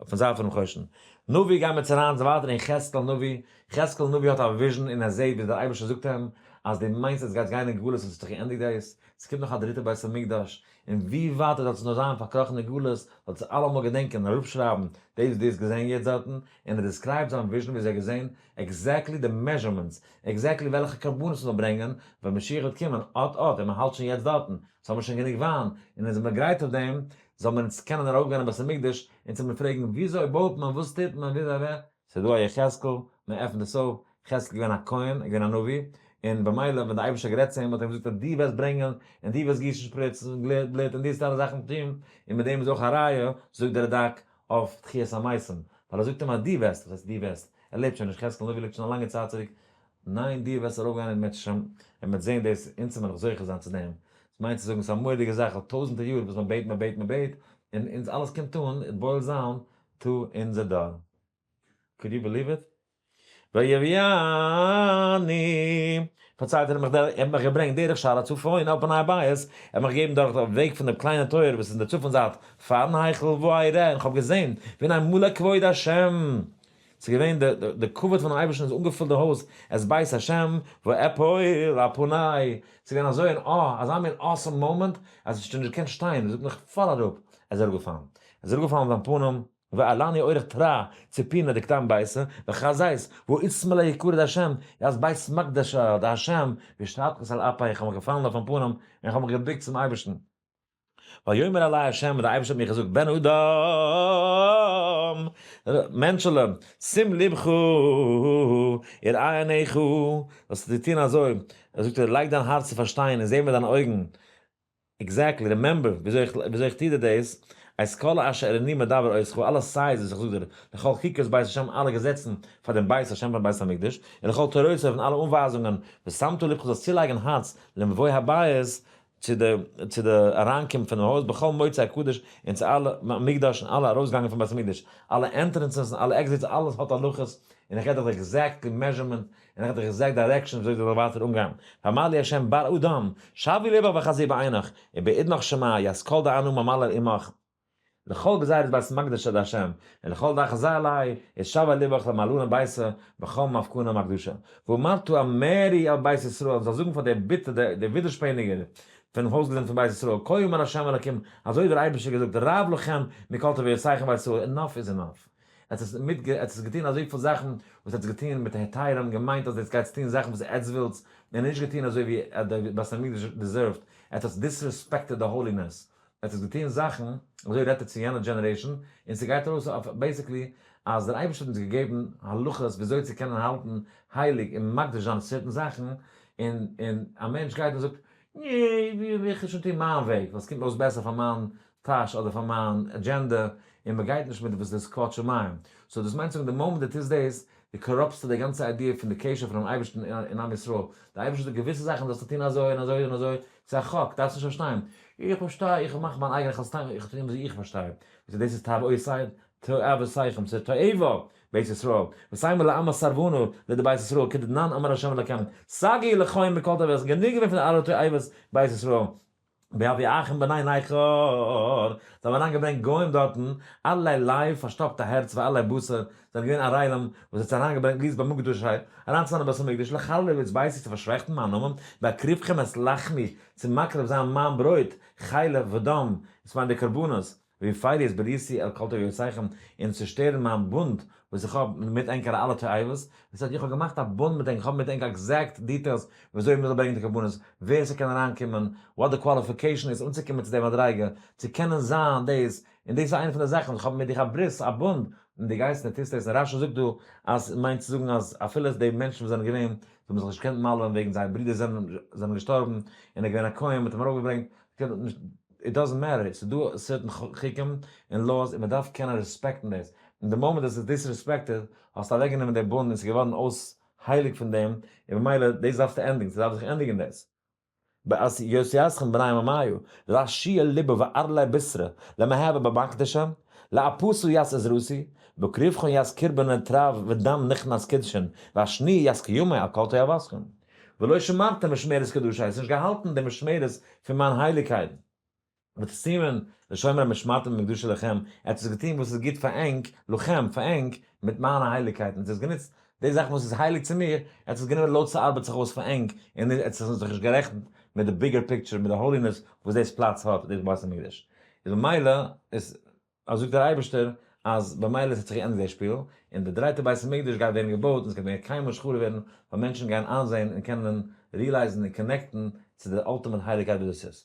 אויפן זייט פונעם חושן. נביא גיימער צו אריין ווייטער אין יחזקאל נביא, יחזקאל נביא האט א vision און ער זעט ווי דער אייבערשטער זאגט אים אז דו מיינסט עס גייט גיין אין גלות און ס'האט זיך געענדיגט דאס, ס'קומט נאך א דריטע בית המקדש, און ווי ווייטער זאלסטו נאר זיין פארקראכן אין גלות, זאלסטו אלעמאל געדענקען און אראפשרייבן דאס וואס דו האסט געזען יעצט דארטן, און ער describe ט זיין vision ווי אזוי ער האט געזען exactly די measurements, exactly וועלכע קרבנות מ'זאל ברענגען ווען משיח וועט קומען, אט אט, און מ'האלט שוין יעצט דארטן, סאו האבן מיר שוין גענוג וויין, און אונז זעמיר גרייט אויף דעם, זאל מען אונז קענען ארויפגיין אין בית המקדש, אונז זאל מען פרעגן וויאזוי בויט מען, וואס טוט מען, וויאזוי ווער, ס'איז דא א יחזקאל, מען עפנט עס אויף, יחזקאל איז געווען א כהן, איז געווען א נביא, און במילא ווען דער אייבערשטער האט גערעדט צו אים האט ער אים געזאגט אז דו וועסט ברענגען, און דו וועסט גיסן שפריצן בלוט, און דו וועסט אלע זאכן טון, און מיט דעם איז אויך א ראיה, זאגט דער רד"ק, אויף תחיית המתים, ווייל ער זאגט אים אז דו וועסט, וואס הייסט דו וועסט? ער לעבט שוין נישט, יחזקאל הנביא לעבט שוין א לאנגע צייט צוריק, ניין דו וועסט ארויפגיין אין בית השם, און מ'וועט זען דאס, אונז וועלן מיר נאך זוכה זיין צו דעם, דאס מיינט צו זאגן ס'איז א מורא'דיגע זאך, ווייל טויזענטער יאר וואס מען בעט מען בעט מען בעט, און אונז אלעס קומט אן, it boils down to אונזער דור. Could you believe it? ויביאני, פארציילט ער מיך דער, ער האט מיך געברענגט דרך שער הצפון על פני הבית, ער האט מיך געגעבן דורך די וועג פון דעם קליינעם טויער וואס איז אין די צפון זייט פארן היכל, וארא, און כ'האב געזען, והנה מלא כבוד השם, ס'איז געווען די די כבוד פונעם אייבערשטן איז אנגעפילט די הויז, את בית השם, ואפול על פני, ס'איז געווען אזוי אן אה, אזא מין awesome moment, אז איך האב שוין נישט געקענט שטיין, זאגט מיך פאל אראפ, ער איז אראפגעפאלן, ער איז אראפגעפאלן אויף זיין פנים, ועלני אורך תרא ציפינה דקדם ביתא, וחזית, ואיצמלא יקרא דהשם, אז בית מקדשא דהשם, והשתטחית על אפי, איך האב מיך געפאלן אויפן פנים, און איך האב מיך געבוקט צום אייבערשטן. ויאמר אלי השם, און דער אייבערשטער האט מיר געזאגט, בן אדם, מענטשעלע, שים לבך וראה עיניך, זאלסטו דיר טון אזוי, זאגט ער, לייג דיין הארץ צו פארשטיין און זע מיט דיינע אויגן, exactly, remember, וויאזוי איך טוה דיר דאס, את כל אשר אני מדבר אותך, אלע סייז וואס איך זאג דיר, לכל חוקות בית השם, אלע געזעצן פאר דעם בית השם פארן בית המקדש, און לכל תורותיו און אלע אנווייזונגען, ושמת לבך זאלסט צולייגן הארץ למבוא הבית, צו די צו די אריינקום פונעם הויז, בכל מוצאי הקדש, און צו אלע מקדש און אלע ארויסגאנגען פון בית המקדש, אלע entrances און אלע exits, אלעס האט הלכות, און איך געב דיך די exactly measurement, און איך געב דיך exact direction וויאזוי זאל ווייטער אנגיין. ואמר לי ה' בר אדם, שוה לבך וחזי בעיניך, ובאדנך שמע, ית כל דאנא ממלל עמך, לכל גזירת בית מקדש עד ה', ולכל דחזי עלי, איז שוה לבך למעלנה ביתה, בכל מפקנה מקדשה. ואמרת אמרי אל בית ישראל, זאל זאגן פאר די ביטע די ווידערשפעניגער פון הויזגעזינד פון בית ישראל, כה אמר ה' אלקים, אזוי האט דער אייבערשטער געזאגט, רב לכם מכל תועבותיכם בית ישראל, enough is enough. עטס האטס מיט עטס האטס געטון אזויפיל זאכן וואס עטס געטון מיט היתרים געמיינט אז עטס גייטס טון זאכן וואס עטס ווילטס און נישט געטון אזוי ווי די בית המקדש deserved, עטס האטס disrespected די holiness, עטס האטס געטון זאכן, אזוי רעדט ער צו יענע generation, און ס'גייט ארויס אויף basically אז דער אייבערשטער האט אונז געגעבן הלכות וויאזוי צו קענען האלטן הייליג און מקדיש זיין certain זאכן, און און א מענטש גייט און זאגט, נע, איך וועל שוין טון מיין וועג, ווייל ס'קומט מיר אויס בעסער פאר מיין טאש אדער פאר מיין אדזשענדע, און מ'גייט נישט מיט וואס דאס כבוד שמים. so דאס מיינט צו זאגן די מאמענט דו טוסט דאס, דו corrupt סטו די גאנצע idea פון די קשר פונעם אייבערשטן און עם ישראל. דער אייבערשטער זאגט געוויסע זאכן זאלסטו טון אזוי און אזוי און אזוי, ס'איז א חוק, דארפסט נישט פארשטיין. איך פארשטיי, איך מאך מיין אייגענע חסד, איך טו ווי איך פארשטיי. דאס איז תאוותיי, תאוותיכם, ס'איז תועבה, בית ישראל. ותאמרו לאמה סרבנו, לדבית ישראל, כדתנן אמר ה' אלוקינו, סגי לכם מכל תועבות, גענוג געווען פון אלע תועבות בית ישראל. בהביאכם בני נכר, זיי האבן אריינגעברענגט גוים דארטן, ערלי לב, פארשטאפטע הערץ וערלי בשר, זענען געווען ערלים, וואס האט זיי אריינגעברענגט להיות במקדשי, אריינצוזיין אין בית המקדש, לחלל את ביתי, צו פארשוועכטן מיין נאמען, בהקריבכם את לחמי, צו מקריב זיין מיין ברויט, חלב ודם, דאס מיינט די קרבנות, והפרו את בריתי על כל תועבותיכם, און צושטערן מיין בונד וואס איך האב מיט ענקערע אלע תועבות, וואס הייסט איך האב געמאכט א בונד מיט ענק, איך האב מיט ענק exact details וויאזוי מ'זאל ברענגען די קרבנות, ווער ס'קען אריינקומען, what די qualification איז אנצוקומען צו די מדריגה, צו קענען זיין דאס, און דאס איז איינע פון די זאכן, איך האב מיט דיך א ברית, א בונד, און דו גייסט און דו טוסט דאס, און רש"י זאגט דא אז מיינט צו זאגן אז אפילו די מענטשן וואס זענען געווען, זיי האבן זיך נישט געקענט מל'ען וועגן זייער ברידער זענען זענען געשטארבן, און ער איז געווען א כהן, מ'האט אים ארויפגעברענגט, it doesn't matter, ס'איז דא certain חוקים און laws און מ'דארף קענען respect ן דאס, און די מאמענט עס איז disrespected האסטו אוועקגענומען די בונד און ס'איז געווארן אויס הייליג פון דעם, און במילא דאס דארפסטו ענדיגן, ס'דארף זיך ענדיגן דאס. בהשיאכם בני עממיו, רשי ליבא וערלי בשרא, למהווה במקדשא, לאפסו ית עזרתי, בקרבכון ית קרבנא טרב ודם נכנס קדשין, והשני ית קיומי על כל תועבתכון. ולא שמרתם משמרת קדשי, האסט נישט געהאלטן די משמרת פון מיין הייליגקייט. ותשימון לשומר משמרתם במקדשי לכם, ער האט עס געטון וואס איז גוט פאר ענק, לכם, פאר ענק, מיט מיינע הייליגקייטן, ער האט עס גענוצט די זאכן וואס איז הייליג צו מיר, ער האט עס גענומען לויט ס'ארבעט זיך אויס פאר ענק, און ער האט זיך נישט גערעכנט מיט די bigger picture, מיט די holiness וואס דאס פלאץ האט, דאס בית המקדש. איז במילא איז אז זאגט דער אייבערשטער אז במילא עס האט זיך געענדיגט דער שפיל, און די דרייטע בית המקדש גייט ווערן געבויט און עס גייט מער קיינמאל נישט חרוב ווערן, ווייל מענטשן גייען איינזען און קענען realize ן און connect ן צו די ultimate הייליגקייט וואס דאס איז.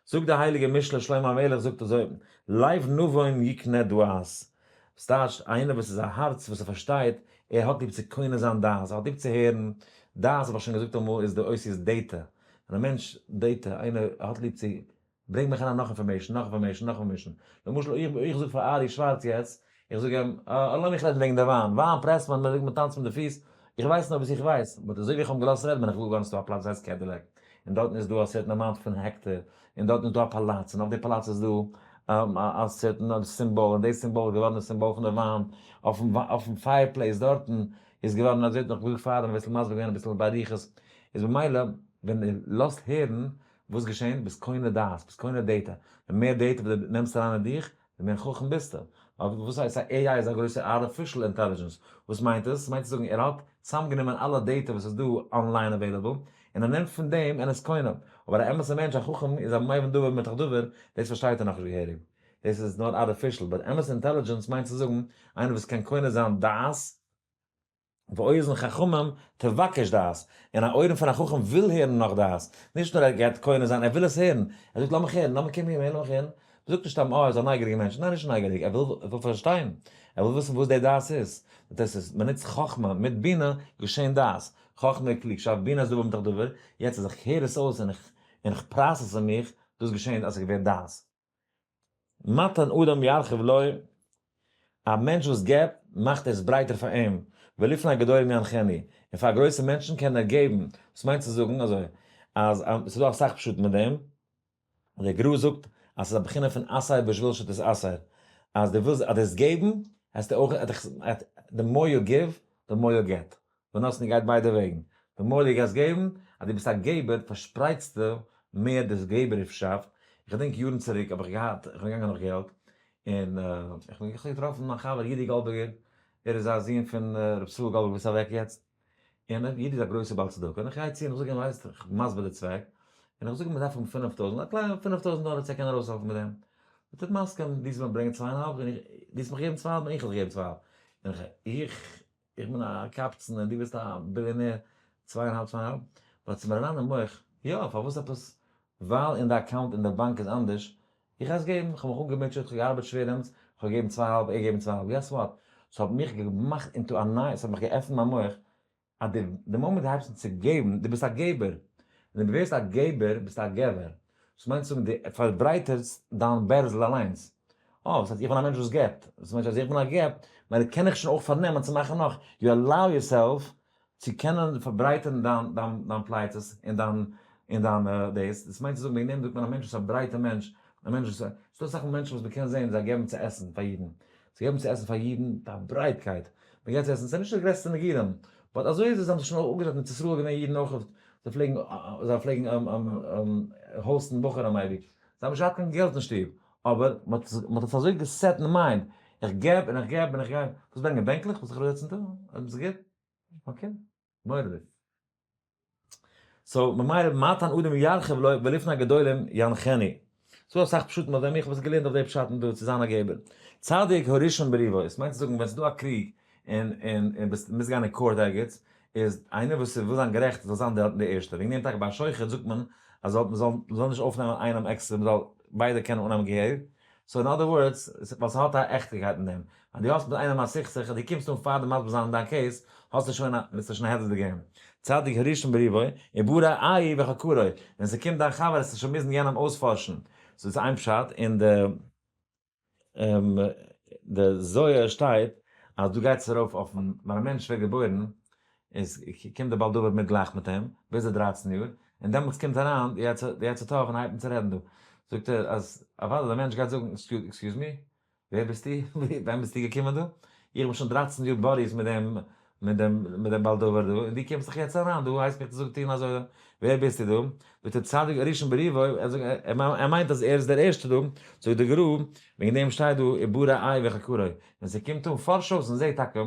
זאגט דער הייליגער משלי שלמה המלך זאגט אזוי, לב נבון יקנה דעת, וואס טייטשט איינער וואס איז א הארץ וואס ער פארשטייט, ער האט ליב צו קונה זיין דעת, ער האט ליב צו הערן, דעת האב איך שוין געזאגט אמאל איז די אותיות data, ווען א מענטש data, איינער האט ליב צו ברענג מיך אריין נאך information, נאך information, נאך information. למשל איך איך זאג פאר ארי שווארץ יעצט, איך זאג אים, אה, לאמיך רעדן וועגן די וויין, וויין פרעסט מען, מען טאנצט מיט די פיס, איך ווייס נאר וואס איך ווייס, but אזוי ווי איך האב אים געלאזט רעדן בין איך געוואר געווארן ס'איז דא א פלאץ וואס הייסט קעדילעק, און דארטן איז דא א certain amount פון העקטער, און דארטן איז דא א פאלאץ, און אויף די פאלאץ איז דא א certain סימבאל, און די סימבאל איז געווארן די סימבאל פון די וויין, אויפן fireplace דארטן איז געווארן אזוי האט נאך געזאגט פארדעם אביסל מסביר געווען אביסל באריכות, איז במילא ווען דו לאזט הערן וואס געשענט ביסט קונה דעת, ביסט קונה data, די מער data וואס דו נעמסט אריין אין דיך, די מער חכם ביסטו. אבער וואס הייסט א AI איז א גרויסע artificial intelligence? וואס מיינט עס? ס'מיינט צו זאגן ער האט צוזאמגענומען אלע data וואס איז דא online available, און ער נעמט פון דעם און איז קונה. אבער א אמת'ע מענטש א חכם איז א מבין דבר מתוך דבר, דאס פארשטייט ער נאכנישט געהעריג. דאס איז נאר artificial. But אמת'ע intelligence מיינט צו זאגן איינער וואס קען קונה זיין דעת, ואוזן חכמים תבקש דעת, און א אויערן פון א חכם וויל הערן נאך דעת, נישט נאר ער גייט קונה זיין, ער וויל עס הערן, ער זאגט לאמיך הערן, לאמיך קום הער, לאמיך הערן, מ'זאגט נישט סתם אה ער איז א נייגעריגער מענטש, ניין נישט נייגעריג, ער וויל ער וויל פארשטיין, ער וויל וויסן וואס די דעת איז, דאס איז, מ'נוצט חכמה מיט בינה געשען דעת, חכמה איז קלוגשאפט, בינה איז דבר מתוך דבר, יעצט אז איך הער עס אויס און איך און איך process אין מיך, דאס געשען אז איך ווער דעת. מתן אדם ירחיב לו, א מענטש וואס געבט, מאכט עס ברייטער פאר אים, ולפני גדולים ינחנו, און פאר גרויסע מענטשן קען ער געבן, וואס מיינט צו זאגן אזוי, אז ס'איז דא אסאך פשטים מיט דעם, דער גרא זאגט אז ס'איז א בחינה פון עשה בשביל שתתעשר, אז דו ווילסט אז דאס געבן, העסטו אויך, the more you give, the more you get, ונתנו גייט ביידע וועגן, די more דו גייסט געבן, אז דו ביסט א געבער פארשפרייטסטו מער דאס געבערישאפט, איך געדענק יארן צוריק האב איך געהאט, איך בין געגאנגען נאך געלט, און איך בין איך האב געטראפן מיין חבר יודי גאלדבערגער, ער איז א זון פון ר' ישראל גאלדבערגער וואס איז אוועק יעצט, און יודי איז א גרויסער בעל צדקה, און איך גיי צו און איך זאג אים ווייסט, איך בין מסביר די צוועק, און איך זאג אים מען דארף האבן 5000, א קליינע 5000 דאלער צו ער קען ארויסהעלפן מיט דעם, זאגט ער מסכים, דו זאלסט מיר ברענגען צוויי און א האלב, און איך, דו זאלסט מיך געבן צוויי און א האלב און איך זאל דיך געבן צוויי און א האלב, און איך, איך בין א קבצן און דו ביסט א ביליאנער, צוויי און האלב צוויי און האלב, but ס'איז מיר אריין אין מח, יא פארוואס עפעס, ווייל אין די account אין די באנק איז אנדערש, איך גיי עס געבן, איך האב מיך אנגעמוטשעט, איך האב געארבעט שווער דעמאלטס, איך האב געגעבן צוויי און האלב, ער געגעבן צוויי און האלב, guess what, ס'האט מיך געמאכט into א נייע, ס'האט מיך געעפנט מיין מח, אז די די מאמענט דו הייבסט אן צו געבן, דו ביסט א געבער, ווען דו ווערסט א געבער ביסטו א געבער, דאס מיינט צו זאגן דו פארברייטערסט דיין בערזל אליינס, אה, וואס הייסט איך בין א מענטש וואס געבט, דאס מיינט אז איך בין א געב, ממילא קען איך שוין אויך פארנעמען צו מאכן נאך, you allow yourself צו קענען פארברייטערן דיין דיין דיין פלייצעס און דיין און דיין דאס, דאס מיינט צו זאגן וועגן דעם זאגט מען א מענטש וואס איז א ברייטע מענטש, א מענטש וואס, ס'דא אסאך מענטשן וואס מ'קען זען זיי געבן צו עסן פאר אידן, זיי געבן צו עסן פאר אידן מיט א ברייטקייט, מען געבט צו עסן, ס'איז נישט די גרעסטע נגידים, but אזוי איז עס, זיי האבן זיך שוין אפגעזאגט אין ארץ ישראל געווען אידן אויך, זיי פלעגן זיי פלעגן host ן בחורים אייביג, זיי האבן נישט געהאט קיין געלט אין שטוב, אבער מען האט עס אזוי גע set אין mind, איך געב און איך געב און איך געב, וואס ברענגען בענקלעך וואס איך וויל זיצן דא, אויב איז גוט, okay, מורא'דיג. So ממילא מתן אדם ירחיב לו ולפני גדולים ינחנו. ס'דא אסאך פשטים אויף דעם, איך האב עס געלערנט אויף די פשטים דא צו זיין א געבער. צדיק הראשון בריבו, עס מיינט צו זאגן ווען ס'איז דא א קריג און און און ביסט מוזט גיין אין court ערגעץ, איז איינער וואס וויל זיין גערעכט זאל זיין דארטן די ערשטע. וועגן דעם טאקע ביי א שוחט זאגט מען אז זאל מ'זאל מ'זאל נישט אויפנעמען איינעם עקסטער מ'זאל ביידע קענען אננעמען געהעריג. So in other words, ווייל ס'האט א עכטיגקייט אין דעם. אז דו האסט מיט איינעם א סכסוך און דו קומסט אן פאר די מסביר זיין דיין case, האסטו שוין א, ביסטו שוין ahead of the game. צדיק הראשון בריבו, ובא רעהו וחקרו, ווען ס'קומט דיין חבר וועסטו שוין מוזן יענעם אויספארשן. So דאס איז איין פשט, אין די די זוהר שטייט אז דא גייט עס ארויף אויפן ווען א מענטש ווערט געבוירן איז קומט די בעל דבר מיט גלייך מיט אים ביז די 13 יאר, און דעמאלטס קומט אריין די יצר טוב און הייבט אן צו רעדן דא, זאגט ער אז אוודאי די מענטש גייט זאגן excuse me, ווער ביסטו? ווען ביסטו געקומען דא? איך בין שוין 13 יאר buddies מיט דעם מיט דעם מיט דעם בעל דבר דא, און דו קומסט זיך יעצט אריין דא, הייסט מיך צו זאגן טון אזוי, ווער ביסטו דא? זאגט ער צדיק הראשון בריבו, ער זאגט ער מיינט אז ער איז דער ערשטער דא, זאגט די גרא, וועגן דעם שטייט דא ובא רעהו וחקרו, ווען ס'קומט אן פארש אויס און זע טאקע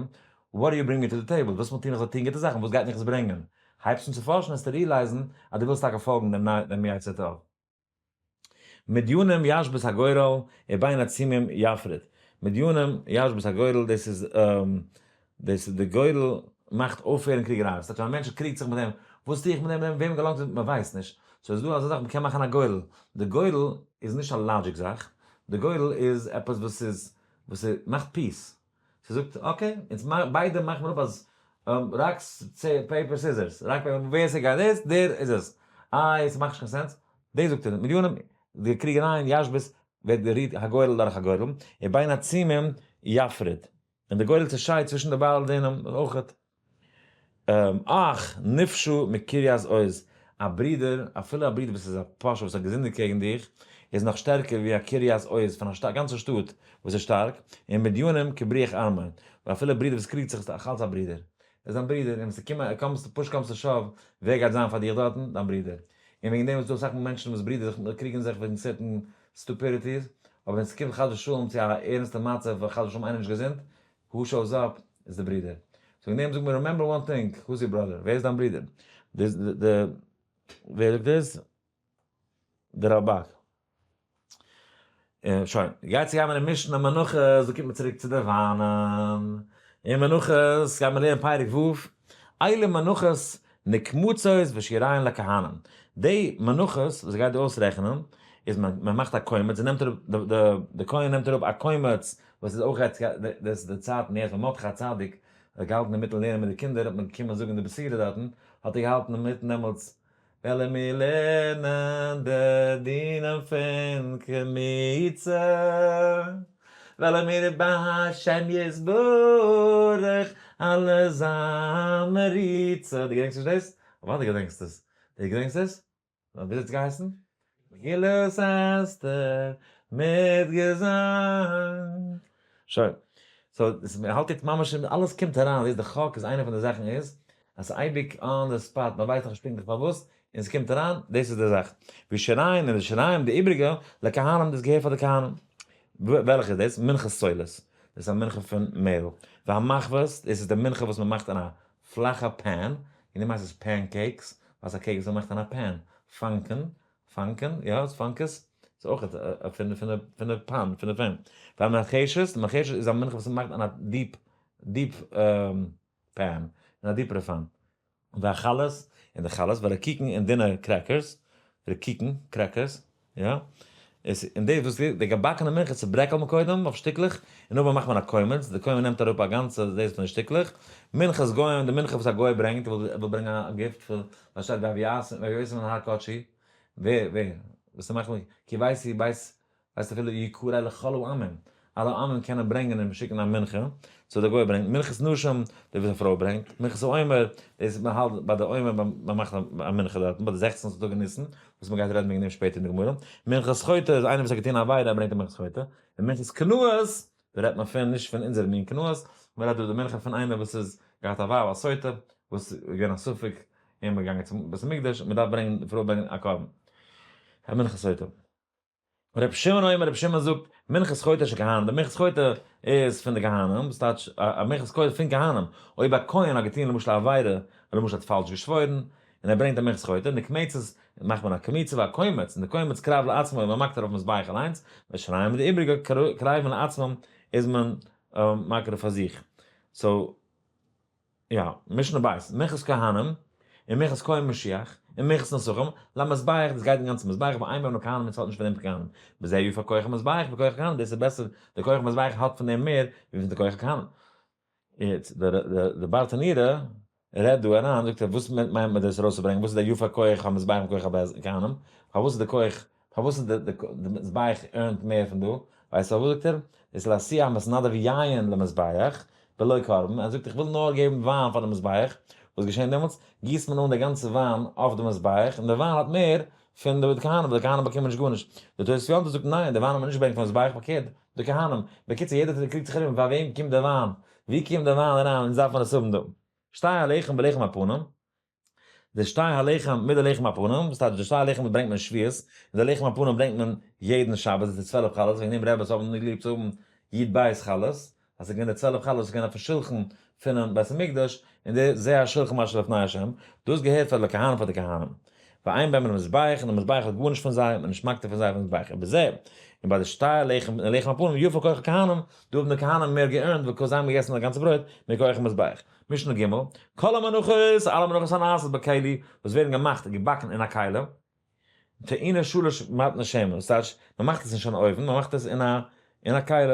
what are you bringing to the table, וואס מ'טון איך זאל טון גוטע זאכן, וואס גייט מיך עס ברענגען? הייבסט אן צו פארשן וועסטו realize ן אז דו ווילסט טאקע פאלגן דעם יצר טוב. מדינים ישבית הגורל ובין עצומים יפריד. מדינים ישבית הגורל דאס איז דאס איז די גורל מאכט אויפהערן קריגערייען. ס'טייטש ווען א מענטש קריגט זיך מיט דעם, וואס טו איך מיט דעם, וועם געלאנגט עס, מ'ווייסט נישט. So איז דא אזא זאך מ'קען מאכן א גורל. די גורל איז נישט א logic זאך. די גורל איז עפעס וואס איז וואס מאכט peace. ס'זאגט okay, אונז ביידע מאכן מיר אפ אז rock paper scissors, rock paper ווער ס'גייט דאס דער איז עס, איי ס'מאכט נישט קיין sense, דאס זאגט ער, מיליאנען די קריגערייען ישבית ווערט גערירט הגורל דורך הגורל, ובין עצומים יפריד, און די גורל צעשיידט צווישן די בעלי דינים אויכעט. אך נפשו מקרית עוז. א ברודער, אפילו א ברודער וואס איז א פושע וואס האט געזינדיגט קעגן דיך, איז נאך שטערקער ווי א קרית עוז פון א גאנצע שטאט וואס איז שטארק, און מדינים כבריח ארמון, ווייל אפילו א ברודער וואס קריגט זיך איז נאך אלץ א ברודער. ער איז דיין ברודער, און ווען ס'קומט comes to push comes to shove, ווער גייט זיין פאר דיך דארטן? דיין ברודער. און וועגן דעם איז דא אסאך מאל מענטשן וואס ברודער זיך קריגן זיך וועגן certain stupidities, אבער ווען ס'קומט חס ושלום צו א ערנסטע מצב וואס חס ושלום איינער נישט געזונט, who shows up איז די ברודער. so וועגן דעם זאגט מען remember one thing, who is your brother? ווער איז דיין ברודער? די די ווער זאגט דאס? די רלבג. שוין, גייט צו גיין אין משנה מנחות, דא קומט מען צוריק צו די וויינען. אין מנחות גייט מען לערנען פרק ו', אלה מנחות נקמצות ושיריהן לכהנים. די מנחות וואס גייט דא אויסרעכענען, איז מען מאכט א קומץ, נעמט אראפ, די כהן נעמט אראפ א קומץ וואס איז אויך יעצט, דאס איז די צייט יעצט ווען מרדכי הצדיק האט געהאלטן אינמיטן לערנען מיט די קינדער האט מען געקומען זאגן די בשורה דארטן, האט ער געהאלטן אינמיטן דעמאלטס וועלן מיר לערנען די דינים פון קמיצה, וועלן מיר בהשם יתברך אלע זיין מריצה, דו געדענקסט נישט דאס? אוודאי געדענקסט עס, דו געדענקסט עס? וויאזוי האט עס געהייסן? מגילת אסתר מיט געזאנג. שוין. so מען האלט יעצט ממש אין אלעס קומט אריין, זעסט די חק איז איינע פון די זאכן איז אז ס'איז אייביג on the spot, מען ווייסט נאכנישט פונקטליך פארוואס, און ס'קומט אריין, דאס איז די זאך. ווי שיריים און די שיריים די איבריגע, לכהנים דאס געהערט פאר די כהנים. וועלכע איז דאס? מנחת סולת. דאס איז א מנחה פון מעהל. והמחבת, דאס איז די מנחה וואס מען מאכט אין א פלאכע pan, אין דעם הייסט עס pancakes, ווייל ס'איז א cake וואס מ'מאכט אין א pan, פאנקען, פאנקען, יא, ס'איז פאנקעס, ס'איז אויך פון פון פון די pan, פון די pan. והמרחשת, די מרחשת איז א מנחה וואס מ'מאכט אין א deep, deep pan, אין א דיפערע פאן. והחלות, און די חלות, והרקיקין און דינע crackers, רקיקין, crackers, יא. איז און די וואס די געבאקענע מנחה צוברעקלט מען קודם אויף שטיקלעך, און נאכדעם מאכט מען א קומץ, די קומץ נעמט אראפ א גאנצע דאס פון די שטיקלעך, מנחת גוים, די מנחה וואס א גוי ברענגט, ער וויל ברענגען א gift פאר, ווייל שטייט והביאותים אל הר קדשי, ווער, ווער, וואס מאכט מען, כי ביתי בית ווייסט אפילו יקרא לכל העמים, אלע עמים קענען ברענגען און שיקן א מנחה, so דער גוי ברענגט, מנחת נשים, דער וואס א פרוי ברענגט, מנחת העומר, דאס מען האלט ביי די עומר מען מאכט א מנחה דארטן ביי די זעכצנסטע טאג אין ניסן, וואס מען גייט רעדן וועגן דעם שפעטער אין די גמרא, מנחת חוטא איז איינער וואס האט געטון א עבירה ער ברענגט א מנחת חוטא, און מנחת קנאות, דא רעדט מען פון נישט פון אונזער מין קנאות, מען רעדט דא די מנחה פון איינער וואס איז געהאט א ווייב א סוטה, וואס איז געווען א ספק און מען געגאנגען צום בית המקדש, מען דארף ברענגען די פרוי ברענגען א קרבן, א מנחת סוטה. רבי שמעון אומר, רבי שמעון זאגט, מנחת חוטא של כהנים, די מנחת חוטא איז פון די כהנים, וואס טייטש א מנחת חוטא פון כהנים, אויב א כהן האט געטון למשל א עבירה, למשל האט פאלש געשוואוירן, און ער ברענגט א מנחת חוטא, נקמצת, מאכט מען א קמיצה והקומץ, און די קומץ קרב לעצמו, מען מאכט ארויף מזבח אליינס, ושיריים די איבריגע קרבים לעצמם איז מען מקריב פאר זיך. so. יא, משנה בית, מנחת כהנים, און מנחת כהן משיח, און מנחת נסכים, למזבח, דאס גייט אין גאנצן מזבח, ואין בהם לכהנים און ס'האט נישט פון דעם כהנים. בזה יפה כח המזבח וכח הכהנים, דאס איז בעסער, די כח המזבח האט פון דעם מער ווי פון די כח הכהנים. יעצט, די ברטנורא רעדט דא אריין, זאגט ער, וואס מיינט מען דאס ארויסצוברענגען, וואס איז די יפה כח המזבח וכח הכהנים, פארוואס איז די כח פארוואס איז די מזבח earned מער פון דא? ווייסט פארוואס זאגט ער? דאס איז להשיאו המתנדב יין למזבח בלא קרבן, ער זאגט איך וויל נאר געבן וויין פאר די מזבח, וואס געשען דעמאלטס? גיסט מען אן די גאנצע וויין אויף די מזבח, און די וויין האט מער פון די כהנים, ווייל די כהנים באקומען נישט גארנישט. די תוס' יום טוב זאגט ניין, די וויין האט מען נישט געברענגט פון מזבח, פארקערט, די כהנים. בקיצור יעדער קריגט זיך ארום, פאר וועם קומט די וויין? ווי קומט די וויין אריין? אונז דארף מען עס האבן דא. שתי הלחם ולחם הפנים. די שתי הלחם מיט די לחם הפנים, וואס טייטש די שתי הלחם ברענגט מען שבועות, און די לחם הפנים ברענגט מען יעדן שבת, דאס איז די 12 חלות, וועגן דעם רעבעס האבן נישט ליב צו האבן י"ב חלות, אז ס'איז געווען די 12 חלות איז געווען אויפן שולחן פונעם בית המקדש, און די זה השולחן אשר לפני השם, דאס געהערט פאר די כהנים פאר די כהנים. ואין בהם למזבח, און די מזבח האט גארנישט פון זיי, מען איז נישט מקטיר פון זיי אויפן מזבח, ובזה, און ביי די שתי הלחם און לחם הפנים יפה כח הכהנים, דא האבן די כהנים מער גע earned, because זיי האבן געגעסן די גאנצע ברויט, מכח המזבח. משנה ג', כל המנחות, אלע מנחות הנעשות בכלי, וואס ווערן געמאכט און געבאקן אין א כלי, טעונה שלש מטני שמן, דאס טייטש, מען מאכט עס נישט אין אויוון, מען מאכט עס אין א אין א כלי.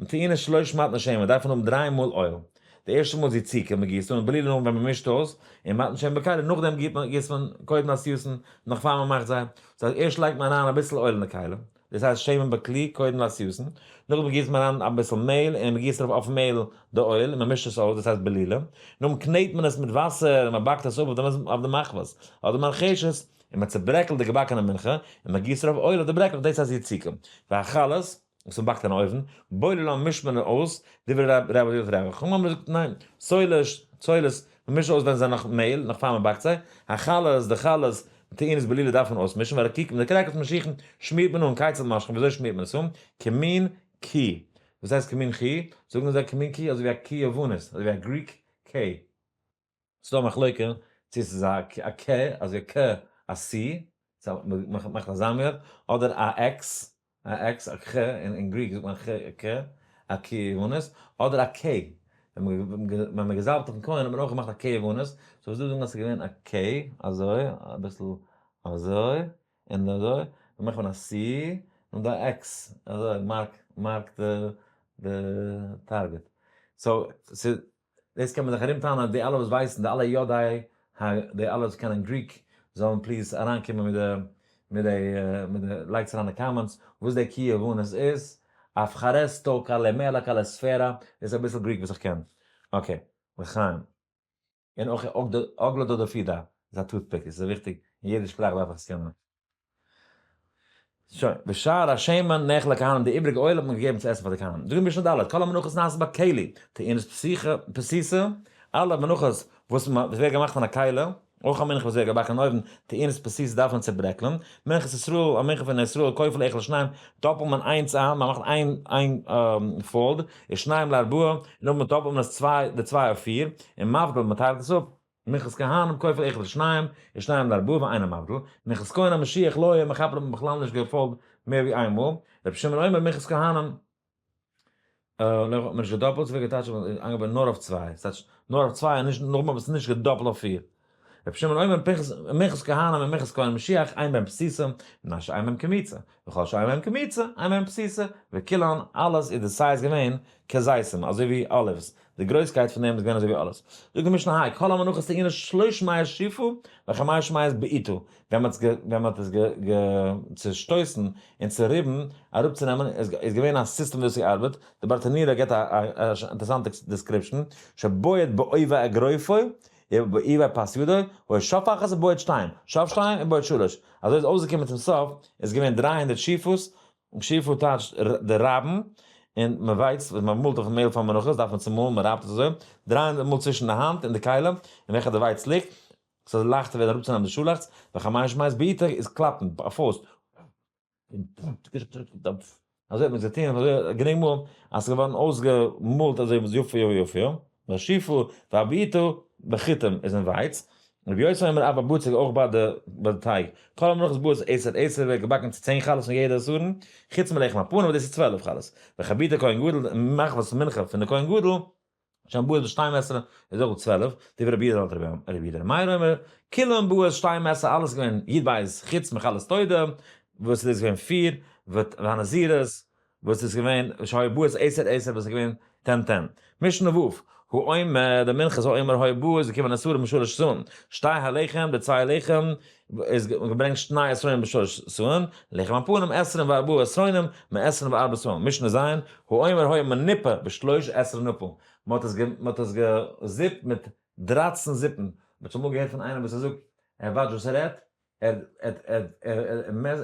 טעונה שלש מטני שמן, דארף מען האבן דריי מאל oil. די ערשטע מאל איז יציקה, מען גיסט אן, בלילה נאכדעם ווען מען מישט אויס, און מתן שמן בכלי, נאכדעם גיסט מען קודם עשייתן, נאך פאר מען מאכט זיי. דאס הייסט, ערשט לייגט מען אריין אביסל oil אין די כלי. דאס הייסט שמן בכלי קודם לעשייתן, נאכדעם גיסט מען אריין אביסל מעהל און מען גיסט ארויף אויפן מעהל די oil און מען מישט עס אויס, דאס הייסט בלילה, נאכדעם קנעט מען עס מיט וואסער און מען באקט עס אפ אויף די מחבת אדער מרחשת, און מען צוברעקלט די געבאקענע מנחה און מען גיסט ארויף oil אויף די ברעקלעך, דאס הייסט יציקה. והחלות, וואס מען באקט אין אויוון, בוללן מישט מען אויס, דברי רבי דברי רבי חכמים האבן געזאגט ניין, סולת, סולת, מען מישט אויס ווען זיי נאך מעהל, נאך פאר מען באקט זיי, החלות, די חלות, טעונות בלילה דארף מען אויסמישן, והרקיקים, די crackers משיחין, שמירט מען אן, כיצד משחין, וויאזוי שמירט מען עס אן? כמין קי. וואס הייסט כמין קי? זאגן זיי כמין קי אזוי ווי א קי יוונית, אזוי ווי א Greek K. ס'דא א מחלוקה צו עס איז א ק, אזוי ק א C, מ'מאכט אזא מין, אדער א X, א X, א ח, אין Greek זאגט מען ח ק, א קי יוונית, אדער א K, ווען מ'האט געזאלבט אויפן כהן האט מען אויך געמאכט א קי יוונית, so וואס דא זאגן אז ס'איז געווען א K, אזוי, אביסל אזוי, און אזוי, דאן מאכט מען א C, און דא א X, אזוי, mark, mark די target. So, ס'איז. דאס קען מען זיך ארום טענה'ן אז די אלע וואס ווייסן, די אלע יודעי ה, די אלע וואס קענען Greek, זאלן please אריינקומען מיט די, מיט די, מיט די, לייגטס אריין די comments, וואס די קי יוונית איז, ευχαριστώ καλημέρα καλησπέρα, דאס איז אביסל Greek וואס איך קען. Okay, לחיים. און אויך עגלא דדפידא איז א toothpick, עס איז וויכטיג, אין יעדע שפראך דארף איך עס קענען. שוין, ושאר השמן נאכל לכהנים, די איבריגע oil האט מען געגעבן צו עסן פאר די כהנים. זאגט די משנה ד', כל המנחות נעשות בכלי, טעונות פתיתה, אלע מנחות וואס ווערט געמאכט אין א כלי, אויך א מנחה וואס ווערט געבאקן אין אויוון, טעונות פתיתה דארף מען צוברעקלען, מנחת ישראל, א מנחה פון ישראל, כופל אחד לשניים, דאפלט מען איינס איין, מען מאכט איין איין fold, ושניים לארבעה, און נאכדעם דאפלט מען עס צוויי, די צוויי אויף פיר, און מבדיל, מען טיילט עס אפ. מנחת כהנים כופל אחד לשניים, ושניים לארבעה ואינו מבדיל, מנחת כהן המשיח לא היה מכפר האט מען בכלל נישט גע fold מער ווי איין מאל, רבי שמעון אומר מנחת כהנים לא האט מען נישט געדאפלט, ס'ווערט געטייטשט אנגעבען נאר אויף צוויי, ס'טייטש נאר אויף צוויי און נישט נאכדעם האט מען עס נישט געדאפלט אויף פיר. רבי שמעון אומר מנחת כהנים און מנחת כהן המשיח אין בהם פתיתה, מפני שאין בהם קמיצה, וכל שאין בהם קמיצה אין בהם פתיתה, וכולן אלעס איז די size געווען כזיתים אזוי ווי olives, די גרויסקייט פון דעם איז געווען אזוי ווי אלעס. זאגט די משנה היי, כל המנחות טעונות שלש מאות שפע וחמש מאות בעיטה, ווען מען האט עס צעשטויסן און צעריבן אראפצונעמען, איז געווען א סיסטעם ווי דאס האט געארבעט, די ברטנורא גיבט א אינטערעסאנטע description, שבועט בעובי אגרופו ובעובי פס ידו, היה שף אחת ובועט שתיים, שף שתיים ובועט שלש, אזוי איז אויסגעקומען צום סוף, איז געווען 300 שפות, שפע טייטשט די רייבן, און מען ווייסט ווען מען מאלט אויפן מעהל פאר מנחות דארף מען צומאלן, מען רייבט עס אזוי 300 מאל צווישן די האנט און די כלי אין וועלכע די ווייץ ליגט, ס'זאל לייכטער ווערן אראפצונעמען די שאלאכץ, וחמש מאות בעיטה איז קלאפן א פויסט, אזוי האט מען עס געטון אזוי גענוג מאל אז ס'איז געווארן אויסגעמאלט אזוי יפה יפה, והשפע והבעיטה בחיטים איז אין ווייץ, רבי יוסי אומר אף בבצק אויך ביי די ביי די טייג, כל המנחות באות עשר עשר ווערט געבאקן צו צען חלות פון יעדע עשרון, חוץ מלחם הפנים וואס דאס איז 12 חלות, וחביתה כהן גדול און מחבת מנחה פון די כהן גדול, שהן באות בשתים עשרה איז אויך 12, דברי רבי יהודה רבי יהודה רבי מאיר אומר, כולן באות שתים עשרה אלעס איז געווען י"ב חוץ מחלות תודה וואס איז געווען פיר, והנזירות וואס איז געווען שהיו באות עשר עשר וואס איז געווען ten ten. משנה ו', העומר, די מנחת העומר היו באות איז געקומען עשרה משלש סאין, שתי הלחם, די צוויי לחם איז געברענגט שני עשרונים בשלש סאין, לחם הפנים עשרים וארבעה עשרונים מעשרים וארבע סאין. משנה ז', העומר היה מנופה בשלוש עשרה נפה, מען האט עס געזיפט מיט 13 זיפן, מען האט אמאל געהערט פון איינעם וואס ער זאגט ער וואטשט וואס ער רעדט,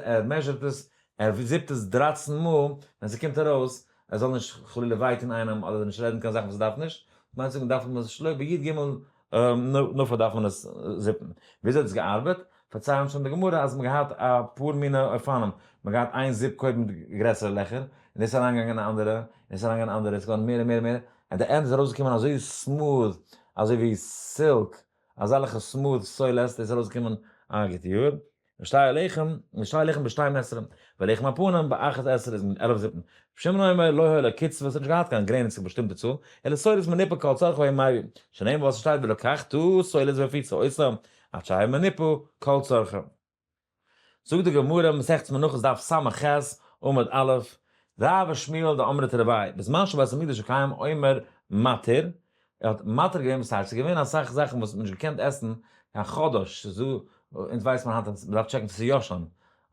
ער measure ט עס, ער זיפט עס 13 מאל, ווען ס'קומט ארויס, ער זאל נישט חלילה וויי טון איינעם, אדער נישט רעדן קיין זאכן וואס ער דארף נישט, מיינט זאגן דארף מען עס שלא בי"ג נפה דארף מען עס זיפן. וויאזוי האט עס געארבעט? פארציילן שוין די גמרא אז מ'האט געהאט אפאר מיני אופנים, מ'האט געהאט איין זיפ קודם מיט גרעסערע לעכער, און דאס איז אריינגעגאנגען אין אנדערע, און עס איז אריינגעגאנגען אין אנדערע, עס איז געווארן מער און מער און מער, at the end איז ארויסגעקומען אזוי smooth, אזוי ווי silk, אזעלכע smooth סולת, דאס איז ארויסגעקומען א גוט יאר. ושתי הלחם, ושתי הלחם בשתים עשרה, ולחם הפנים באחת עשרה איז מיט 11 זיפן. רבי שמעון אומר לא היה לו קצבה, עס האט נישט געהאט קיין גרעניץ צו באשטימטע צאל, אלא סולת מנופה כל צרכו היה מביא, שנאמר וואס עס שטייט ולקחת סולת והפיצה אותה, עד שהיה מנופה כל צרכו. זאגט די גמרא, מסכת מנחות דף ס"ח, עמוד א', רב ושמואל דאמרי תרוייהו, בזמן שבית המקדש קיים עומר מתיר, ער האט מתיר געווען וואס הייסט, ס'איז געווען אסאך זאכן וואס מ'האט נישט געקענט עסן, קיין חדש, ס'איז דא, אונז ווייסט מען היינט אז מ'דארף טשעקן צו ס'איז ישן,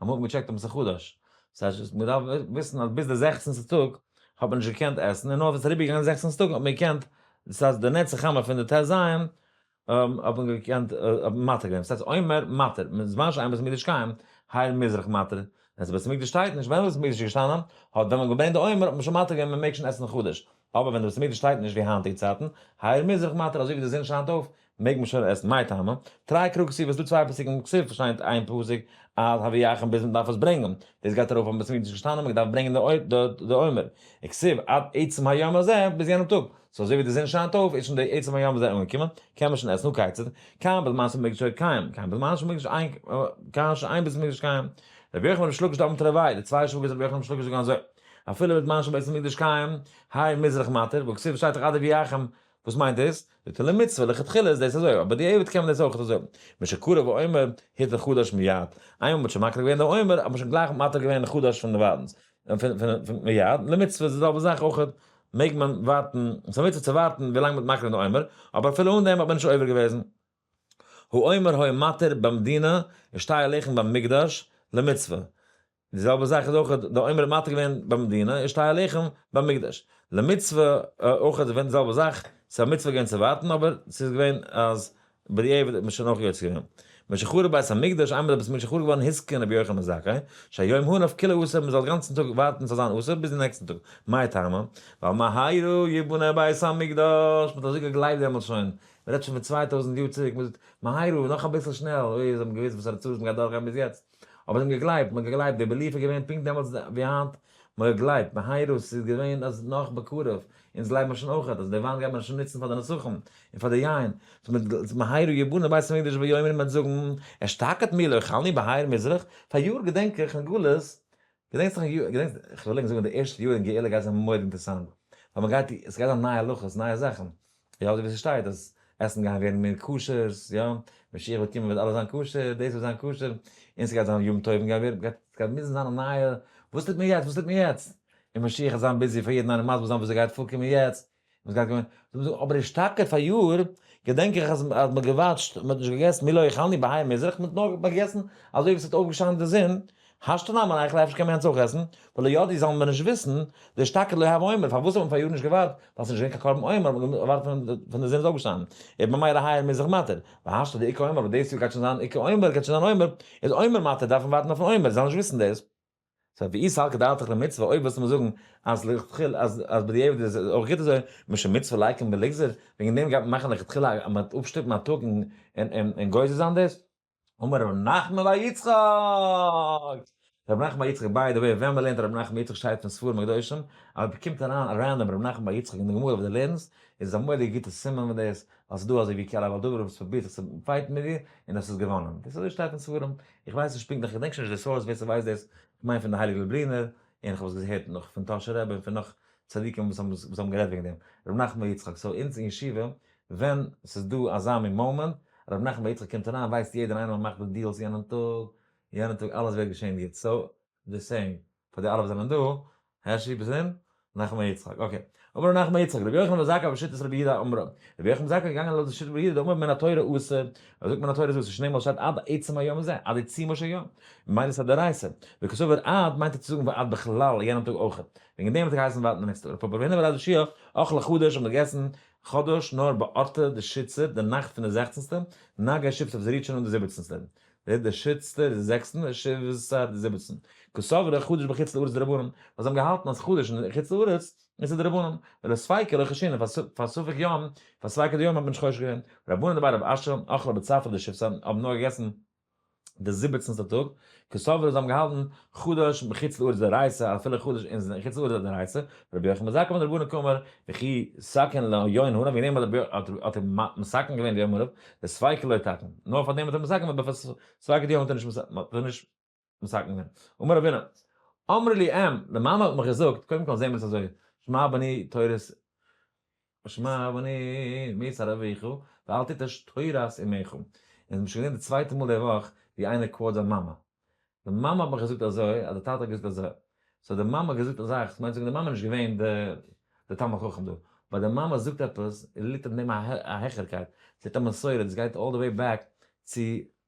אמאל האט מען געטשעקט אויב ס'איז חדש. ס'הייסט מען דארף וויסן אז ביז די זעכצנסטע טאג האט מען נישט געקענט עסן, און נאר ווען ס'איז אריבערגעגאנגען די זעכצנסטע טאג האט מען געקענט, דאס הייסט די נץ החמה פון די ט ז האט מען געקענט מתיר געווען, ס'הייסט עומר מתיר, מזמן שאין בית המקדש קיים, האיר מזרח מתיר, ווען ס'בית המקדש שטייט נישט, ווען בית המקדש איז געשטאנען, האט ווען מען געברענגט די עומר האט מען שוין מתיר געווען מען מעג שוין עסן חדש, אבער ווען די בית המקדש שטייט נישט ווי היינטיגע צייטן, האיר מזרח מתיר אזוי ווי די זון שיינט אויף, מעג מען שוין עסן, מאי טעמא? תרי קראי כתיבי ס'דא צוויי פסוקים כתיב שטייט איין פסוק אז הביאכם ביז מ'דארף עס ברענגען, דאס גייט ארויף אויפן בית המקדש געשטאנען מ'האט געדארפט ברענגען די עומר, וכתיב עד עצם היום הזה ביז יענעם טאג, so אזוי ווי די זון שיינט אויף איז שוין די עצם היום הזה אנגעקומען, קען מען שוין עסן הא כיצד, כאן בזמן שהמקדש היה קיים, כאן בזמן שהמקדש אין, כאן שאין בית המקדש קיים. רבי יוחנן וריש לקיש דאמרי תרוייהו, די צוויי שוואגערס רבי יוחנן וריש לקיש זאגן אזוי, אפילו בזמן שבית המקדש קיים, האיר מזרח מתיר, והכתיב שטייט דאך עד הביאכם, וואס מיינט דאס? זאגט ער למצוה, לכתחילה איז דאס אזוי, אבער בדיעבד קען מען דאס אויך אזוי. משקרב העומר התיר חדש מיד, איינמאל מ'האט שוין מקריב געווען די עומר האט מען שוין גלייך מתיר געווען חדש פון די ווארטנס, פון מיד, למצוה איז די זעלבע זאך אויך, מעג מען ווארטן, ס'איז א מצוה צו ווארטן ווילאנג מ'האט מקריב געווען די עומר, אבער אפילו אן דעם האט מען נישט עובר געוועזן. העומר היה מתיר במדינה ושתי הלחם במקדש למצוה, די זעלבע זאך איז אויך די עומר האט מתיר געווען במדינה און שתי הלחם במקדש. למצוה אויך איז געווען די זעלבע זאך, ס'איז א מצוה געווען צו ווארטן אבער ס'איז געווען אז בדיעבד האט מען שוין אויך יוצא געווען. משחרב בית המקדש, איינמאל די בית המקדש איז חרוב געווארן התקין רבי יוחנן בן זכאי, שהיום הנף כולו אסור מען זאל גאנצן טאג ווארטן ס'זאל זיין אסור ביז די נעקסטן טאג. מאי טעמא? ווייל מהרה יבנה בית המקדש, מ'האט אזוי געגלייבט דעמאלטס שוין, מ'רעדט שוין פון 2000 יאר צוריק, מ'זאגט מהרה נאך אביסל שנעל, אוי זיי האבן געוואוסט וואסארא צרות מ'גייט דורכגיין ביז יעצט. אבער זיי האבן געגלייבט, מען האט געגלייבט, די belief איז געווען פונקט דעמאלטס ווי היינט, מען האט געגלייבט, מהרה ס'איז געווען אז נאך בקרוב, אונז גלייבן מיר שוין אויכעט אז די וויין גייט מען שוין נוצן פאר די נסכים, און פאר די יין, מהרה יבנה בית המקדש ויאמרו מען וועט זאגן, אשתקד מי לא אכלנו בהאיר מזרח, פאריאר געדענק איך אין גלות, געדענקסט נאך אין יאר, געדענקסט, איך וויל ענק זאגן די ערשטע יאר אין גאולה גייט זיין מורא'דיג אינטערעסאנט, ווייל מען גייט, עס גייט זיין נייע הלכות, נייע זאכן, יא אזוי ווי ס'שטייט אז עסן גייען ווערן מער כשר'ס, יא, משיח וועט קומען וועט אלעס זיין כשר, דאס וועט זיין כשר, און ס'גייט זיין יום טובים גייען ווערן, גייט, ס'גייט מוזן זיין א נייע, וואס טוט מען יעצט, וואס טוט מען יעצט? און משיח וועט זיין busy פאר יעדן איינעם מסביר זיין וואס ס'גייט פארקומען יעצט, וואס גייט קומען, זאל מען זאגן אבער אשתקד פאריאר געדענק איך אז מ'האט געוואטשט, מ'האט נישט געגעסן מי לא אכלנו בהאיר מזרח, מ'האט נאר געגעסן אזוי ווי ס'האט אויפגעשיינט די זון, השתא נמי ניכול אפשר קען מען יענץ אויך עסן, ולא ידעי זאלן מיר נישט וויסן, דאשתקד לא הוה עומר, פארוואס האט מען פאריאר נישט געווארט, ווייל ס'איז נישט געווען קיין קרבן עומר, האט מען געווארט ווען די זון איז אויפגעשטאנען, איז ממילא האיר מזרח מתיר, והשתא דאיכא עומר, אבער דאס יאר גייט שוין זיין איכא עומר, גייט שוין זיין עומר, איז עומר מתיר, דארף מען ווארטן אויפן עומר, זאל נישט וויסן דאס. so ואי סלקא דעתך למצוה, אויב ווילסטו מיר זאגן אז לכתחילה אז אז בדיעבד איז אויך גוט אזוי, משום מצוה ליקום ולגזור, וועגן דעם גייט מען מאכן לכתחילה אז מען וועט אפשטופן א טאג און און און גוזר זיין דאס? אמר ר' נחמן בר יצחק! ר' נחמן בר יצחק by the way ווען מען לערנט ר' נחמן בר יצחק שטייט פון ספרים הקדושים אז אויב קומט אריין א random ר' נחמן בר יצחק אין די גמרא וואס דו לערנסט איז עס א מורא'דיגע גוטע סימן פון דאס ווייל ס'איז דא אזוי ווי כעל אבל דבר וואס פרובירט זיך צו fight ן מיט דיר און האסט עס געוואנען. דאס אזוי שטייט אין ספרים, איך ווייס נישט פונקטליך, איך געדענק שוין נישט די source ווער ס'ווייסט דאס, כ'מיין פון די הייליגע לובלינער, און כ'האב עס געהערט נאך פון טאהשער רבי און פון נאך צדיקים וואס האבן וואס האבן גערעדט וועגן דעם, ר' נחמן יצחק, so אונז אין ישיבה ווען ס'איז דא אזא מין מאמענט, ר' נחמן יצחק קומט אריין ווייסט יעדער איינער מ'מאכט די deals יענעם טאג, יענעם טאג אלעס ווערט געשען גוט, so the same פאר די אלע וואס זענען דא, הערשי ביסט אין? נחמן יצחק, okay. אמר ר' נחמן יצחק, רבי יוחנן בן זכאי בשיטת רבי יהודה אמרו. רבי יוחנן בן זכאי איז געגאנגען לויט די שיטת רבי יהודה דאמר מן התורה אסור, ער זאגט מן התורה איז אסור, שנאמר שטייט עד עצם היום הזה, עד עיצומו של יום, ממילא איז א דאורייתא. וקסבר עד מיינט ער צו זאגן ועד בכלל יענעם טאג אויך. וועגן דעם האט ער געהייסן ווארטן די נעקסטע טאג. רב פפא ורב הונא ורב יהושע אכלו חדש האבן געגעסן חדש נאר באורתא דשיתסר די נאכט פון די זעכצנסטע, נגהי שיבסר וואס רוהט שוין אן די זיבעצנסטע. דער דער שיתסר איז די זעכצן און שיבסר די 17. קסברי חדש בחוץ לארץ דרבנן, ווייל זיי האבן געהאלטן אז חדש אין חוץ לארץ איז א דרבנן, ולספיקא לא חיישינן, פאר ספק יום, פאר ספיקא דיומא האט מען נישט חושש געווען. רבנן דבי רב אשי, אכלי בצפרא דשיבסר, האבן נאר געגעסן די זיבעצנסטע טאג, קסברי זיי האבן געהאלטן חדש בחוץ לארץ דאורייתא, אפילו חדש אין חוץ לארץ איז א דאורייתא, רבי יוחנן בן זכאי אמר דרבנן קאמר, וכי תקון ליום הנף, וועגן דעם האט ער מתקן געווען די יום הנף, דספיקא לא תקון, נאר פאר דעם האט ער מתקן געווען, אבער פאר ספיקא דיומא האט ער נישט מתקן געווען. אמר רבינא, אמרה לי אם, די מאמע האט מיך געזאגט, קודם כל זעהן מיר עס אזוי, שמע בני תורת שמע בני מוסר אביך ואל תטוש תורת אמך. און מ'האט שוין געזען די צווייטע מאל די וואך ווי איינער quote זיין מאמע. די מאמע האט מיך געזאגט אזוי אז די טאטע האט געזאגט אזוי. so די מאמע האט געזאגט א זאך, ס'מיינט זאגן די מאמע איז נישט געווען די די תלמיד חכם דא. but די מאמע זאגט עפעס, ליגט אין דעם א העכערקייט. ס'ליגט א מסורה, דאס גייט all the way back צו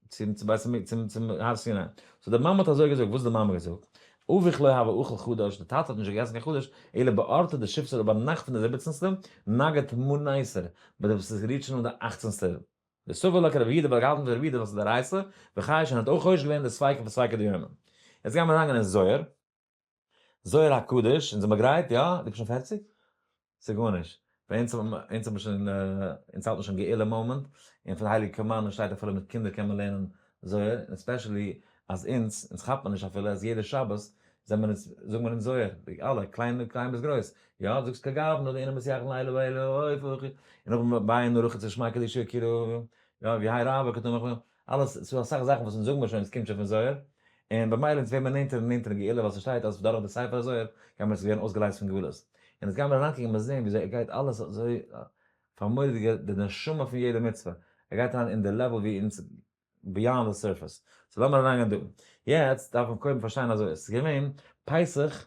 צום צום בית המק צום צום הר סיני. so די מאמע האט אזוי געזאגט, וואס האט די מאמע געזאגט? אביך לא הוה אכל חדש, די טאטע האט נישט געגעסן קיין חדש, אלא באורתא דשיבסר ביינאכט פון די זיבעצנסטע, נגה תמנייסר, ביי די וואס איז געריטשן אן די אכצנסטע. דסבר לה כרבי יהודה ווייל געהאלטן פון רבי יהודה וואס איז דאורייתא, וחייש און האט אויך חושש געווען די ספיקא פון ספיקא דיומא. יעצט גיימער אריינגיין אין זוהר. זוהר הקדוש, אונז זעמער גרייט, יא? דו ביסט שוין פערציג? ס'איז גארנישט. ביי אונז אונז האט מען שוין, אונז האלט מען שוין גאולה moment, און פון הייליגע קאמארנא שטייט אפילו מיט קינדער קען מען לערנען זוהר, און especially אז אונז, אונז כאפט מען נישט אפילו אז יעדע שבת זעמער אונז, זאגן מיר אונז זוהר, ווי אלע, קליין קליין ביז גרויס, יא, זאגסט כגוונא דאינון מתייחדין לעילא ולעילא אוי פ און נאכדעם ביי נרחץ ושמע קדישא כאילו, יא, ווי היי רבה כתמך אלעס, ס'דא אסאך זאכן וואס אונז זאגן מיר שוין, עס קומט שוין פון זוהר, און במילא אונז ווערן מיר נענטער און נענטער אין גאולה ווייל ס'שטייט אז דורך די ספר הזוהר גייען מיר אונז ווערן אויסגעלייזט פון גלות. און אונז גייען מיר אריינקוקן און זעהן וויאזוי ער גייט אלעס אזוי פאר מורא'דיגע די נשמה פון יעדע מצוה, ער גייט אריין אין די level ווי אונז beyond the surface. so לאמיר אריינגיין דא. יעצט דארף מען קודם פארשטיין אזוי, עס איז געווען פסח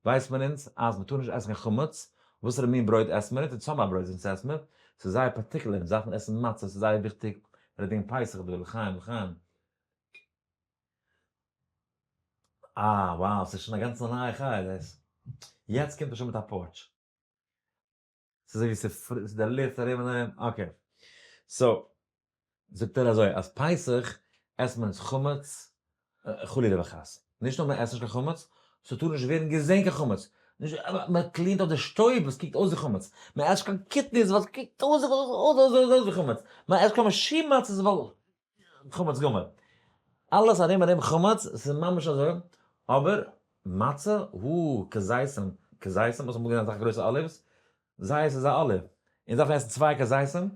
ווייסט מען אונז אז מ'טאר נישט עסן קיין חמץ, וואסערע מין ברויט עסן מיר אונז? אונז האבן א ברויט אונז עסן מיר, ס'איז זייער particular, אונז דארפן עסן מצה, ס'איז זייער וויכטיג, רעדט וועגן פסח דא, לחיים לחיים. אה wow ס'איז שוין א גאנצע נייע חיה דאס. יעצט קומט ער שוין מיט א porch. ס'איז אזוי ווי ס'איז די לופט ארום און ארום, okay. so, זאגט ער אזוי אז פסח עסט מען חמץ חלילה וחס. נישט נאר מען עסט נישט קיין חמץ, ס'טאר נישט ווערן געזען קיין חמץ. נישט מען clean ט אויף די שטויב וואס קוקט אויס ווי חמץ. מען עסט נישט קיין קטניות ווייל ס'קוקט אויס אויס ווי חמץ. מען עסט קיין מאשין מצות ווייל חמץ גמור. אלעס ארום ארום חמץ, ס'איז ממש אזוי, אבער מצה, הו, כזיתים, כזיתים, האסט אמאל געזען אזעלכע גרויסע olives? זית איז א olive. אונז דארפן עסן צוויי כזיתים,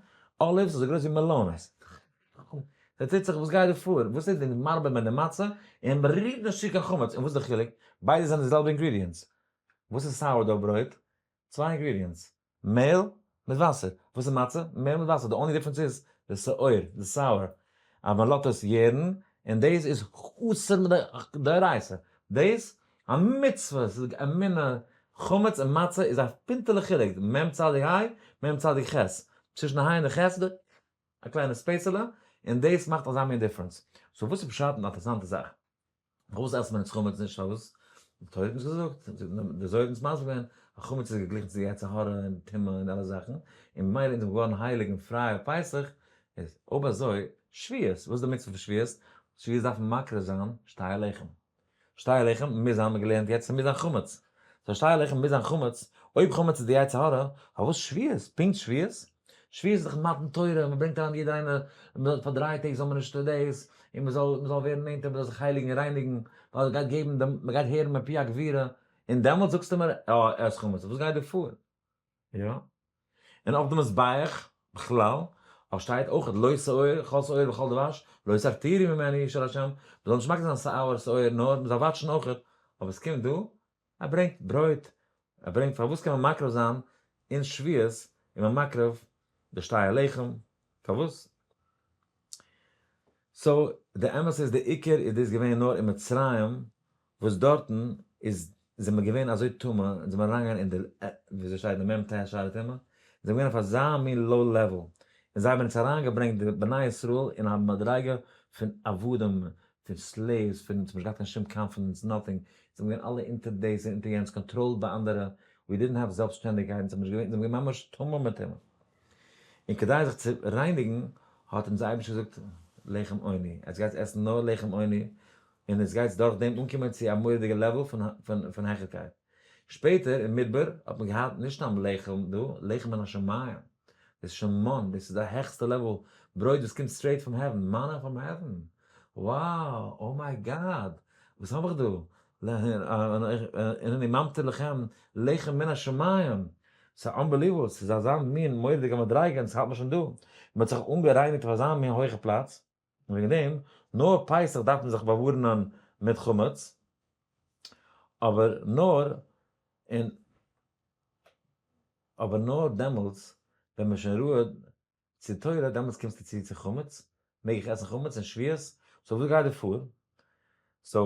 olives אזוי גרויס ווי מעלאנעס. ס'טוט זיך, וואס גייט דא פאר? וואס איז די מרבה מיט די מצה, און מ'רירט נישט צו קיין חמץ, און וואס איז די חילוק? ביידע זענען די זעלבע ingredients. וואס איז sourdough ברויט? צוויי ingredients. מעהל מיט וואסער. וואס איז מצה? מעהל מיט וואסער. די only difference איז די שאור, די sour. אז מען לאזט עס יערן, און דאס איז אסור מדאורייתא. דאס א מצוה, ס'איז אמונה, חמץ און מצה איז א פינטעלע חילוק, מ' צדיק ה', מ' צדיק ח'. צווישן די ה' און די ח' איז דא א קליינע space עלע, און דאס מאכט אזא מין difference. so וואס איז פשט און א אינטערעסאנטע זאך. פארוואס עסט מען נישט חמץ נישט פארוואס? די תורה האט אונז געזאגט, די זוהר האט אונז מסביר געווען אז חמץ איז געגליכן צו די יצר הרע און טומאה און אלע זאכן, און ממילא אונז זענען געווארן הייליג און פריי אויף פסח, איז אויב אזוי שבועות, וואס איז די מצוה פון שבועות? שבועות דארף מען מקריב זיין שתי הלחם, שתי הלחם מוז זיין, מ'האט געלערנט יעצט ס'מוז זיין חמץ, so שתי הלחם מוז זיין חמץ, אויב חמץ איז די יצר הרע, פארוואס שבועות? פונקט שבועות? שבועות איז דאך מתן תורה, מען ברענגט אריין יעדער איינער, מען זאל פאר דריי טעג זאל מען נישט דאס, און מען זאל מען זאל ווערן נענטער, מען זאל זיך הייליגן און רייניגן, ווייל ער גייט געבן דעם, מען גייט הערן מפי הגבורה, און דעמאלטס זאגסטו מיר, אה, עס חמץ, וואס גייט דא פאר? יא. און אויף די מזבח בכלל, אויף שטייט אויך לא שאור, כל שאור וכל דבש, לא תקטירו ממנו של השם, מען זאל נישט מקריב זיין שאור שאור, נאר מען זאל וואטשן אויך, אבער עס קומט דא, ער ברענגט ברויט, ער ברענגט פארוואס קען מען מקריב זיין אין שבועות איז מען מקריב די שתי הלחם, פארוואס? so די אמת איז די עיקר איז דאס געווען נאר אין מצרים וואס דארטן איז זענען מיר געווען אזוי טמא און זענען מיר אריינגעגאנגען אין די וויאזוי שטייט אין די מ ט שערי טומאה, זענען געווען אויף אזא מין low level און זיי האבן אונז אריינגעברענגט די בני ישראל אין א מדריגה פון עבדים פון slaves, פון אונז האבן נישט געהאט קיין שום confidence, nothing, אונז זענען געווען אלע אונטער דאס און אונטער יענץ, controlled ביי אנדערע, we didn't have זעלבסטשטענדיגקייט, אונז האבן נישט געווען, אונז זענען געווען ממש טמא מטומא. און כדי זיך צו רייניגן האט אונז דער אייבערשטער געזאגט לחם עוני, עטס גייטס עסן נאר לחם עוני, און עטס גייטס דורך דעם אנקומען צו א מורא'דיגע level פון העכערקייט. שפעטער אין מדבר האט מען געהאט נישט סתם לחם דא, לחם מן השמים, דאס איז שוין מן, דאס איז די העכסטע level ברויט וואס קומט straight from heaven, manna from heaven, wow, oh my God, וואס האב איך דא, הנני ממטיר לכם לחם מן השמים, ס'איז unbelievable, ס'איז אזא מין מורא'דיגע מדריגה און ס'האלט מען שוין דא, מ'האט זיך אנגערייניגט אויף אזא מין הויכע פלאץ, און וועגן דעם, נאר פסח דארף מען זיך באווארענען מיט חמץ, אבער נאר אין אבער נאר דעמאלטס ווען מען איז שוין ראוי צו תורה, דעמאלטס קומסטו צו צו חמץ, מעג איך עסן חמץ אין שבועות? so וואס גייט דא פאר? so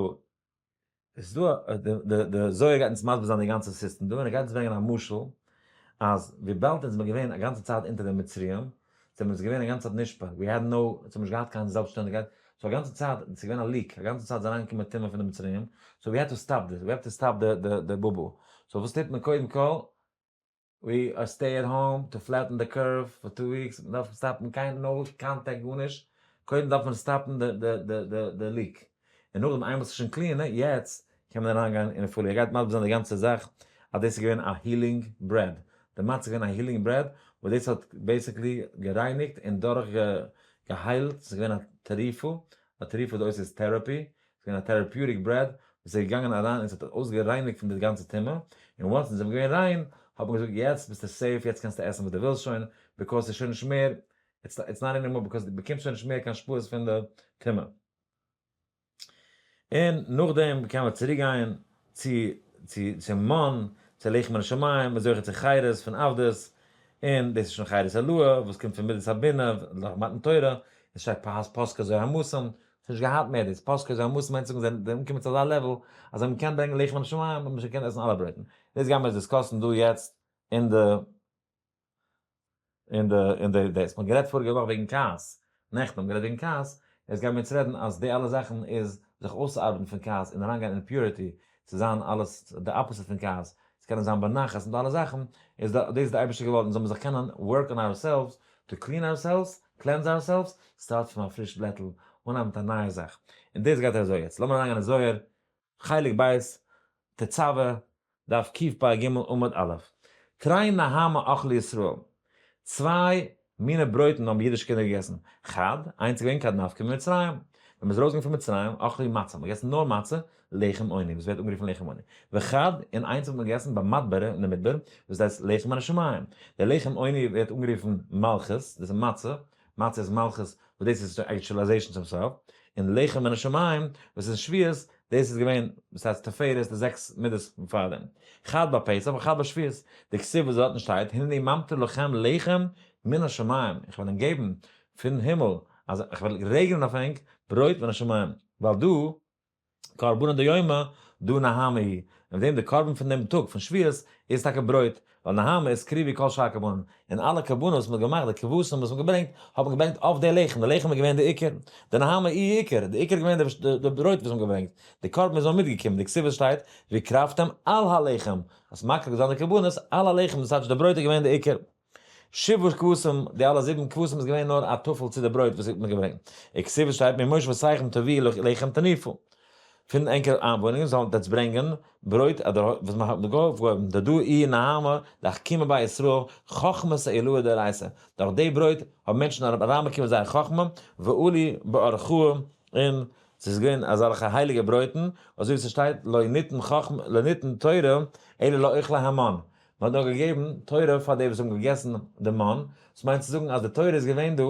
עס איז דא די די זוהר גייט אונז מסביר זיין די גאנצע סיסטעם דא, און ער גייט אונז ברענגען א משל אז וויבאלד אונז זעמיר געווען א גאנצע צייט אונטער די מצריים, זענען מיר געווען א גאנצע צייט נשפע, we had no, אונז האבן נישט געהאט קיין זעלבסטשטענדיגקייט, so א גאנצע צייט, ס'איז געווען א leak, א גאנצע צייט איז אריינגעקומען טומאה פון די מצריים, so we had to stop this, we have to stop די בובו. so וואס טוט מען קודם כל? we are stay at home to flatten the curve for two weeks, מען דארף stop ן קיין no contact גארנישט, קודם דארף מען stop ן די leak, און נאכדעם איינמאל ס'איז שוין clean, יעצט קען מען אריינגיין אין פולי. ער גייט מסביר זיין די גאנצע זאך אז דאס איז געווען א healing bread, די מצה איז געווען א healing bread וואס דאס האט basically גערייניגט און דורך געהיילט, ס'איז געווען א תרופה, א תרופה דאס איז therapy, ס'איז געווען א therapeutic bread וואס איז געגאנגען אריין און ס'האט אויסגערייניגט פון די גאנצע טומאה, און once אונז זענען געווען ריין האט מען געזאגט יעצט ביסטו safe יעצט קענסטו עסן וואס דו ווילסט שוין because ס'איז שוין נישט מער, it's not anymore because דו באקומסט שוין נישט מער קיין השפעות פון די טומאה. און נאכדעם קען מען צוריק גיין צו צו צום מן, צו לחם מן השמים, מ'איז זוכה צו חירות פון עבדות, און דאס איז שוין חירות עילאה וואס קומט פון מידת הבינה דורך מתן תורה, עס שטייט פאת פסקה זו המתים, ס'האט נישט געהאט מער דאס, פסקה זו המתים מיינט צו זאגן זיי זענען אנגעקומען צו אזא level אז זיי האבן געקענט ברענגען לחם מן השמים האט מען שוין געקענט עסן אלע ברויטן. דאס גייען מיר discuss ן דא יעצט אין די אין די אין די דאס מ'האט גערעדט פאריגע וואך וועגן כעס, נעכטן האבן גערעדט וועגן כעס, יעצט גייען מיר יעצט רעדן אז די אלע זאכן איז זיך אויסצוארבעטן פון כעס און אריינגיין אין purity, צו זיין אלעס די opposite פון כעס, צו קענען זיין בנחת מיט אלע זאכן, איז דאס איז די אייבערשטער געוואלט אונז זאל מיר זיך קענען work on ourselves, to clean ourselves, cleanse ourselves, start פון א פריש בלעטל, אנהייבן מיט א נייע זאך. און דאס גייט אזוי יעצט, לאמיר אריינגיין אין זוהר, חלק ב', תצוה, דף קפ"ג עמוד א', תרי נהמא אכלי ישראל, צוויי מינע ברויטן האבן אידישע קינדער געגעסן, חד, איינס איז געווען כד נפקי ממצרים, ווען מ'איז ארויסגעגאנגען פון מצרים, אכלי מצה, מ'האט געגעסן נאר מצה, לחם עוני, וואס ווערט אנגערופן לחם עוני, וחד, און איינס האט מען געגעסן במדברא, אין די מדבר, וואס הייסט לחם מן השמים, דער לחם עוני ווערט אנגערופן מלכות, דאס איז מצה, מצה איז מלכות, וואס דאס איז actualization צום סוף, און לחם מן השמים, וואס איז שבועות, דאס איז געווען, דאס הייסט תפארת, די זעקס מידות פון פארדעם. חד בפסח וחד בשבועות, דכתיב וואס דארטן שטייט, הנני ממטיר לכם לחם מן השמים, איך וועל ענק געבן פון הימל, אז איך וועל רעגענען אויף ענק ברויט מן השמים, ווייל דא, קרבנא דיומא דא נהמא היא, און דעם די קרבן פון דעם טאג פון שבועות איז טאקע ברויט, ווייל נהמא איז קריבי כל שאר קרבנן, און אלע קרבנות וואס מען האט געמאכט, די כבשים וואס מען האט געברענגט, האט מען געברענגט אויף די לחם, די לחם איז געווען די עיקר, די נהמא איהי עיקר, די עיקר איז געווען די ברויט וואס מען האט געברענגט, די קרבן איז נאר מיטגעקומען, דכתיב וואס שטייט, והקרבתם על הלחם, האסט מקריב געזיין די קרבנות על הלחם, דאס טייטש די ברויט איז געווען די עיקר. שבעה כבשים, די אלע זיבן כבשים איז געווען נאר א טפל צו די ברויט וואס האט מען געברענגט. וכתיב שטייט ממושבותיכם תביאו לחם תנופו. פון ענקער איינוואוינונגען זאלט עטץ ברענגען ברויט אדער וואס מען האט אויפגעהויבן, דדא איהו נהמא דאחכימא ביה ישראל חכמתא עילאה דאורייתא, דורך די ברויט האבן מענטשן אריינבאקומען זייער חכמה, ועלי באורחא, און ס'איז געווען אזעלכע הייליגע ברויטן, אזוי ווי ס'שטייט לא ניתן חכמה לא ניתן תורה אלא לאוכלי המן, מען האט נאר געגעבן תורה פאר די וואס האבן געגעסן די מן, דאס מיינט צו זאגן אז די תורה איז געווען דא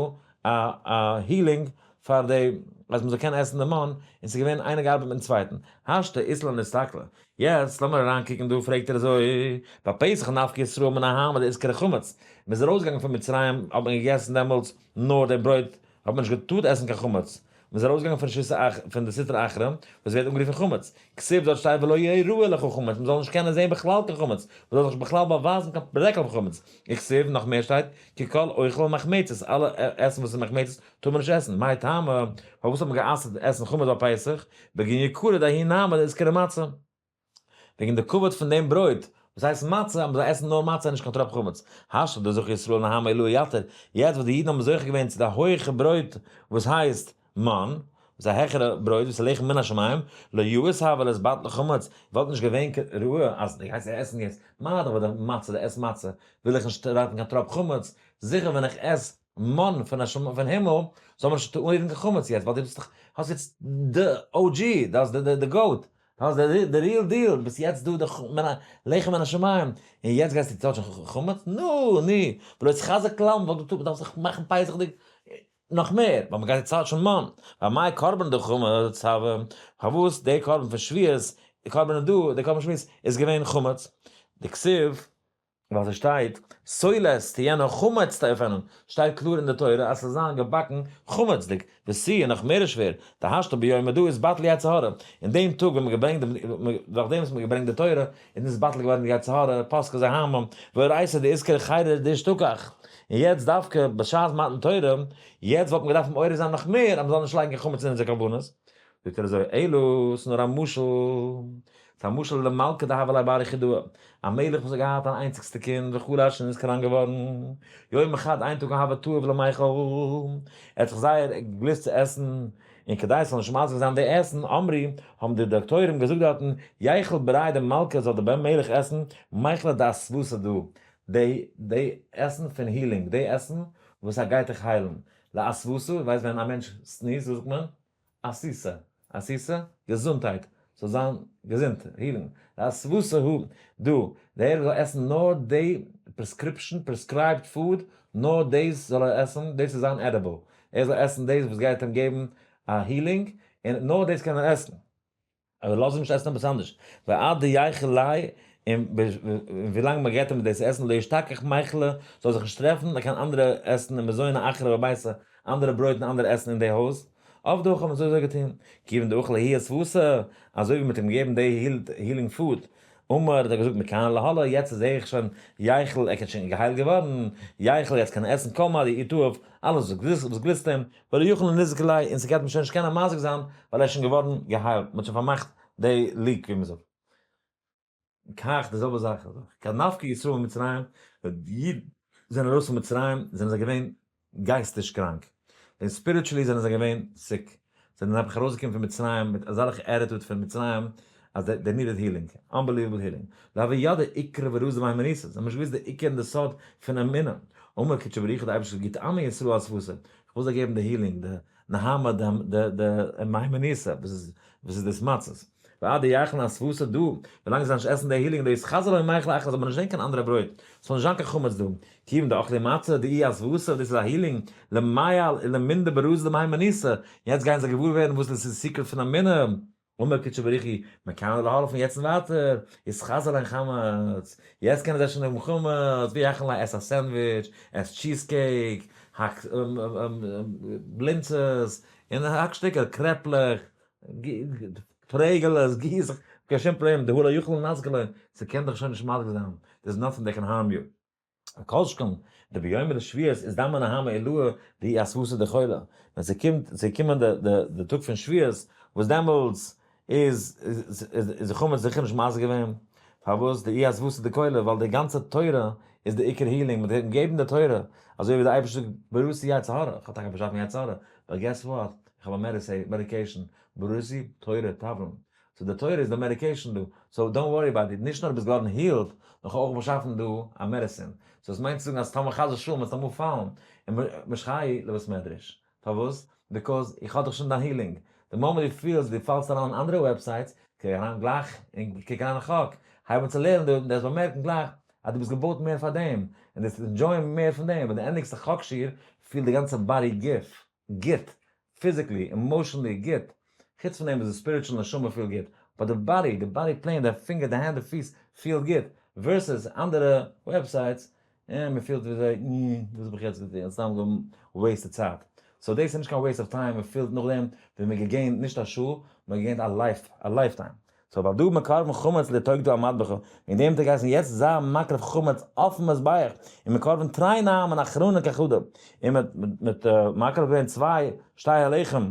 א א healing פאר די אז מען זאל קענען עסן די מן, און ס'איז געווען איינער געארבעט מיטן צווייטן. השתא אית לן אסתכלא. יעצט לאמיר אריין קוקן דא פרעגט ער אזוי, בפסח נפקו ישראל מן נהמא דאתקרי חמץ, מען איז ארויסגעגאנגען פון מצרים האט מען געגעסן דעמאלטס נאר דעם ברויט האט מען נישט געטארט עסן קיין חמץ, מען איז ארויסגעגאנגען פון רשות האח פון די סטרא אחרא וואס ווערט אנגערופן חמץ, כתיב דארט שטייט ולא יראה לך חמץ, מען זאל נישט קענען זען בכלל קיין חמץ, מען זאל זיך בכלל באווייזן קיין ברעקל פון חמץ, וכתיב נאך מער שטייט כי כל אוכל מחמצת, אלע עסן וואס איז מחמצת טאר מען נישט עסן, מאי טעמא, פארוואס האט מען גע'אסר'ט עסן חמץ ביי פסח, בגין יקרא דההוא נהמא דאתקרי מצה. וועגן די כבוד פון דעם ברויט וואס הייסט מצה, אז מ'זאל עסן נאר מצה און נישט קיין טראפ חמץ. השתא דזכו ישראל נהמא עילאה יתיר, יעצט וואס די אידן האבן זוכה געווען צו די הויכע ברויט וואס הייסט מן, וואס איז א העכערע ברויט וואס איז לחם מן השמים, לא יאות הוה להתבטל חמץ, וואלט נישט געווען ראוי אז דו גייסט עסן יעצט מה דאך ביי די מצה, די עסט מצה, וויל איך נישט רייטן קיין טראפ חמץ, זיכער ווען איך עס מן פון השמים פון הימל, זאל מען נישט אנרירן קיין חמץ יעצט, ווייל דו ביסט דאך, האסט יעצט די OG, דו האסט די GOAT, האסט די real deal, ביסט יעצט דא די לחם מן השמים, און יעצט גייסטו touch ן חמץ? נו, נו, ולא יתחזק כלל, מ'וואלט געטארט, מ'דארף זיך מאכן פסח'דיג נאך מער, ווייל מ'גייט יעצט touch ן מן, ואמאי קרבן דחמץ הוה, פארוואס די קרבן פון שבועות, די קרבן איז דא, די קרבן שבועות איז געווען חמץ, דכתיב. ווייל ס'שטייט סולת תהיינה חמץ תאפינון, שטייט קלאר אין די תורה אז ס'זאל זיין געבאקן חמצ'דיג, ותו און נאך מער שווער, דהשתא ביומא דא אתבטל יצר הרע, אין דעם טאג ווען מ'האט געברענגט דעם, נאכדעם וואס מ'האט געברענגט די תורה, איז נתבטל געווארן די יצר הרע, פסקה זוהמא, ואורייתא דאתקרי חירא דאשתכח, און יעצט דווקא בשעת מתן תורה, יעצט וואלט מען געדארפט מעורר זיין נאך מער אז מ'זאל נישט לייגן קיין חמץ אין אונזער קרבנות, זאגט ער אזוי, אלא, ס'איז נאר א משל, ס'איז א משל למלכא דהוה ליה בר יחידאה, א מלך וואס האט געהאט אן איינציגסטע קינד וחלש און איז קראנק געווארן, יומא חד איין טאג הוה תאיב למיכל, ער האט זיך זייער געגליסט צו עסן, און כדי ס'זאל נישט מזיק זיין די עסן, אמרי, האבן די דאקטוירים געזאגט דארטן, ייכול בריה דמלכא זאל די בן מלך עסן, מיכלא דאסוותא דא, די די עסן פון healing, די עסן וואס א גייט דיך היילן, לאסוותא, ווייסט ווען א מענטש sneeze וואס זאגט מען? אסיסא, אסיסא, געזונטהייט, זאל זיין געזונט, healing, לאסוותא הוא דא, דער זאל עסן נאר די prescription, prescribed food, נאר דאס זאל ער עסן, דאס איז זיין edible, ער זאל עסן דאס וואס גייט אים געבן א healing, און נאר דאס קען ער עסן. אבער לאז אים נישט עסן עפעס אנדערש, ועד דייכול ליה, און ווילאנג מען געבט אים דאס עסן, לא ישתכח מיכלא, זאל זיך נישט טרעפן קיין אנדערע עסן און מזוני אחרא בביתא, אנדערע ברויט און אנדערע עסן אין די הויז. עבדי הכי האבן אזוי אזוי געטון, כיוון דאכל ההיא אסוותא, אזוי ווי מען האט אים געגעבן די healing food, אמר האט ער געזאגט מכאן ולהלאה, יעצט זעה איך שוין ייכול, ער קען שוין געהיילט געווארן, ייכול יעצט קען ער עסן כל מה דאיהו תאיב, אלעס וואס גליסט אים, ולא יכיל לניזקא ליה, און ס'גייט אים שוין נישט קענען מזיק זיין, ווייל ער איז שוין געווארן געהיילט, מ'האט שוין פארמאכט די leak ווי מ'זאגט. כך די זעלבע זאך, כד נפקו ישראל ממצרים, ווען די אידן זענען ארויס פון מצרים זענען זיי געווען גייסטיש קראנק, ווען spiritually זענען זיי געווען sick, זיי זענען נעבעך ארויסגעקומען פון מצרים מיט אזעלכע attitude פון מצרים אז they needed healing, unbelievable healing, לא הוו ידעי עיקרא ורזא דמהימנותא, זיי האבן נישט געוואוסט די עיקר און די סוד פון אמונה, אמר קודשא בריך הוא די אייבערשטער האט געזאגט עמי ישראל אסוותא, איך וויל זיי געבן די healing, די נהמא דמהימנותא, וואס איז דאס מצות, ועד דיכלון אסוותא דא, ווילאנג זיי נישט עסן די healing לא אתחזי לון מיכלא אחרא זאל מען נישט זען קיין אנדערע ברויט, ס'זאל נישט זיין קיין חמץ דא, כיוון דאכלי מצה דאיהי אסוותא דאס איז א healing, למיעל ולמינדע ברזא דמהימנותא, יעצט גייען זיי געוואר ווערן וואס דאס איז secret פון אמונה. אמר קודשא בריך הוא, מכאן ולהלאה פון יעצט און ווייטער, אתחזי לון חמץ, יעצט קענען זיי שוין האבן חמץ, וייכלון ליה עס א סענדוויטש, עס cheese cake, האק בלינצעס, און האק שטיקער, קרעפלעך, פרעגעלעס, גיס זיך, קיין שום פראבלעם, דהא לא יכיל לנזקא לון, ס'קען דיך שוין נישט מזיק זיין, there is nothing that can harm you. כל שכן דביומא דשבועות אזדמן נהמא עילאה דאיהו אסוותא דכולא, ווען ס'קומט ס'איז געקומען די די די טאג פון שבועות וואס דעמאלטס איז איז די חמץ זיכער נישט מזיק געווען, פארוואס דאיהו אסוותא דכולא ווייל די גאנצע תורה איז די עיקר healing, מ'האט געגעבן די תורה אזוי ווי די אייבערשטער זאגט בראתי יצר הרע, איך האב טאקע באשאפן יצר הרע, but guess what, איך האב א medication, בראתי תורה תברין, so די תורה איז די medication דא, so don't worry about it, נישט נאר דו ביסט געווארן healed, נאר כ'האב אויך באשאפן דא א medicine, so עס מיינט צו זאגן אז טאמער חס ושלום וועסטו אמאל פאלן, און משכיי לבית מדרש, פארוואס? because איך האב דאך שוין דיין healing, די מאמענט דו פילסט דו פאלסט אריין אין אנדערע websites, קוק אריין גלייך און קוק אריין אין חק, הייב אן צו לערנען דא, און דו וועסט באמערקן גלייך אז דו ביסט געבויט מער פאר דעם, און דו וועסט enjoy ען מער פון דעם, ווען דו ענדיגסט א חק שיעור, פילט די גאנצע body גוף גוט, physically, emotionally גוט, חוץ פון דעם איז די spiritual נשמה פילט גוט, but די body, די body plain, די פינגער, די הענט, די פיס, פילט גוט, versus אנדערע websites, אה, מען פילט ווי אזוי, אה, וואס האב איך יעצט געטון, סתם געוועיסטעד צייט. so דאס איז נישט קיין waste of time, מען פילט נאכדעם ווי מען געגעינט נישט א שעה, מען געגעינט א life, א lifetime. so ועל דא מקרבין חמץ לתוקדא על מדבחא, וועגן דעם האט ער געהייסן יעצט זיי מקריב חמץ אויפן מזבח, און מקרבין תרי נהמין אחרנין כחדא, און מען האט מקריב געווען צוויי שתי הלחם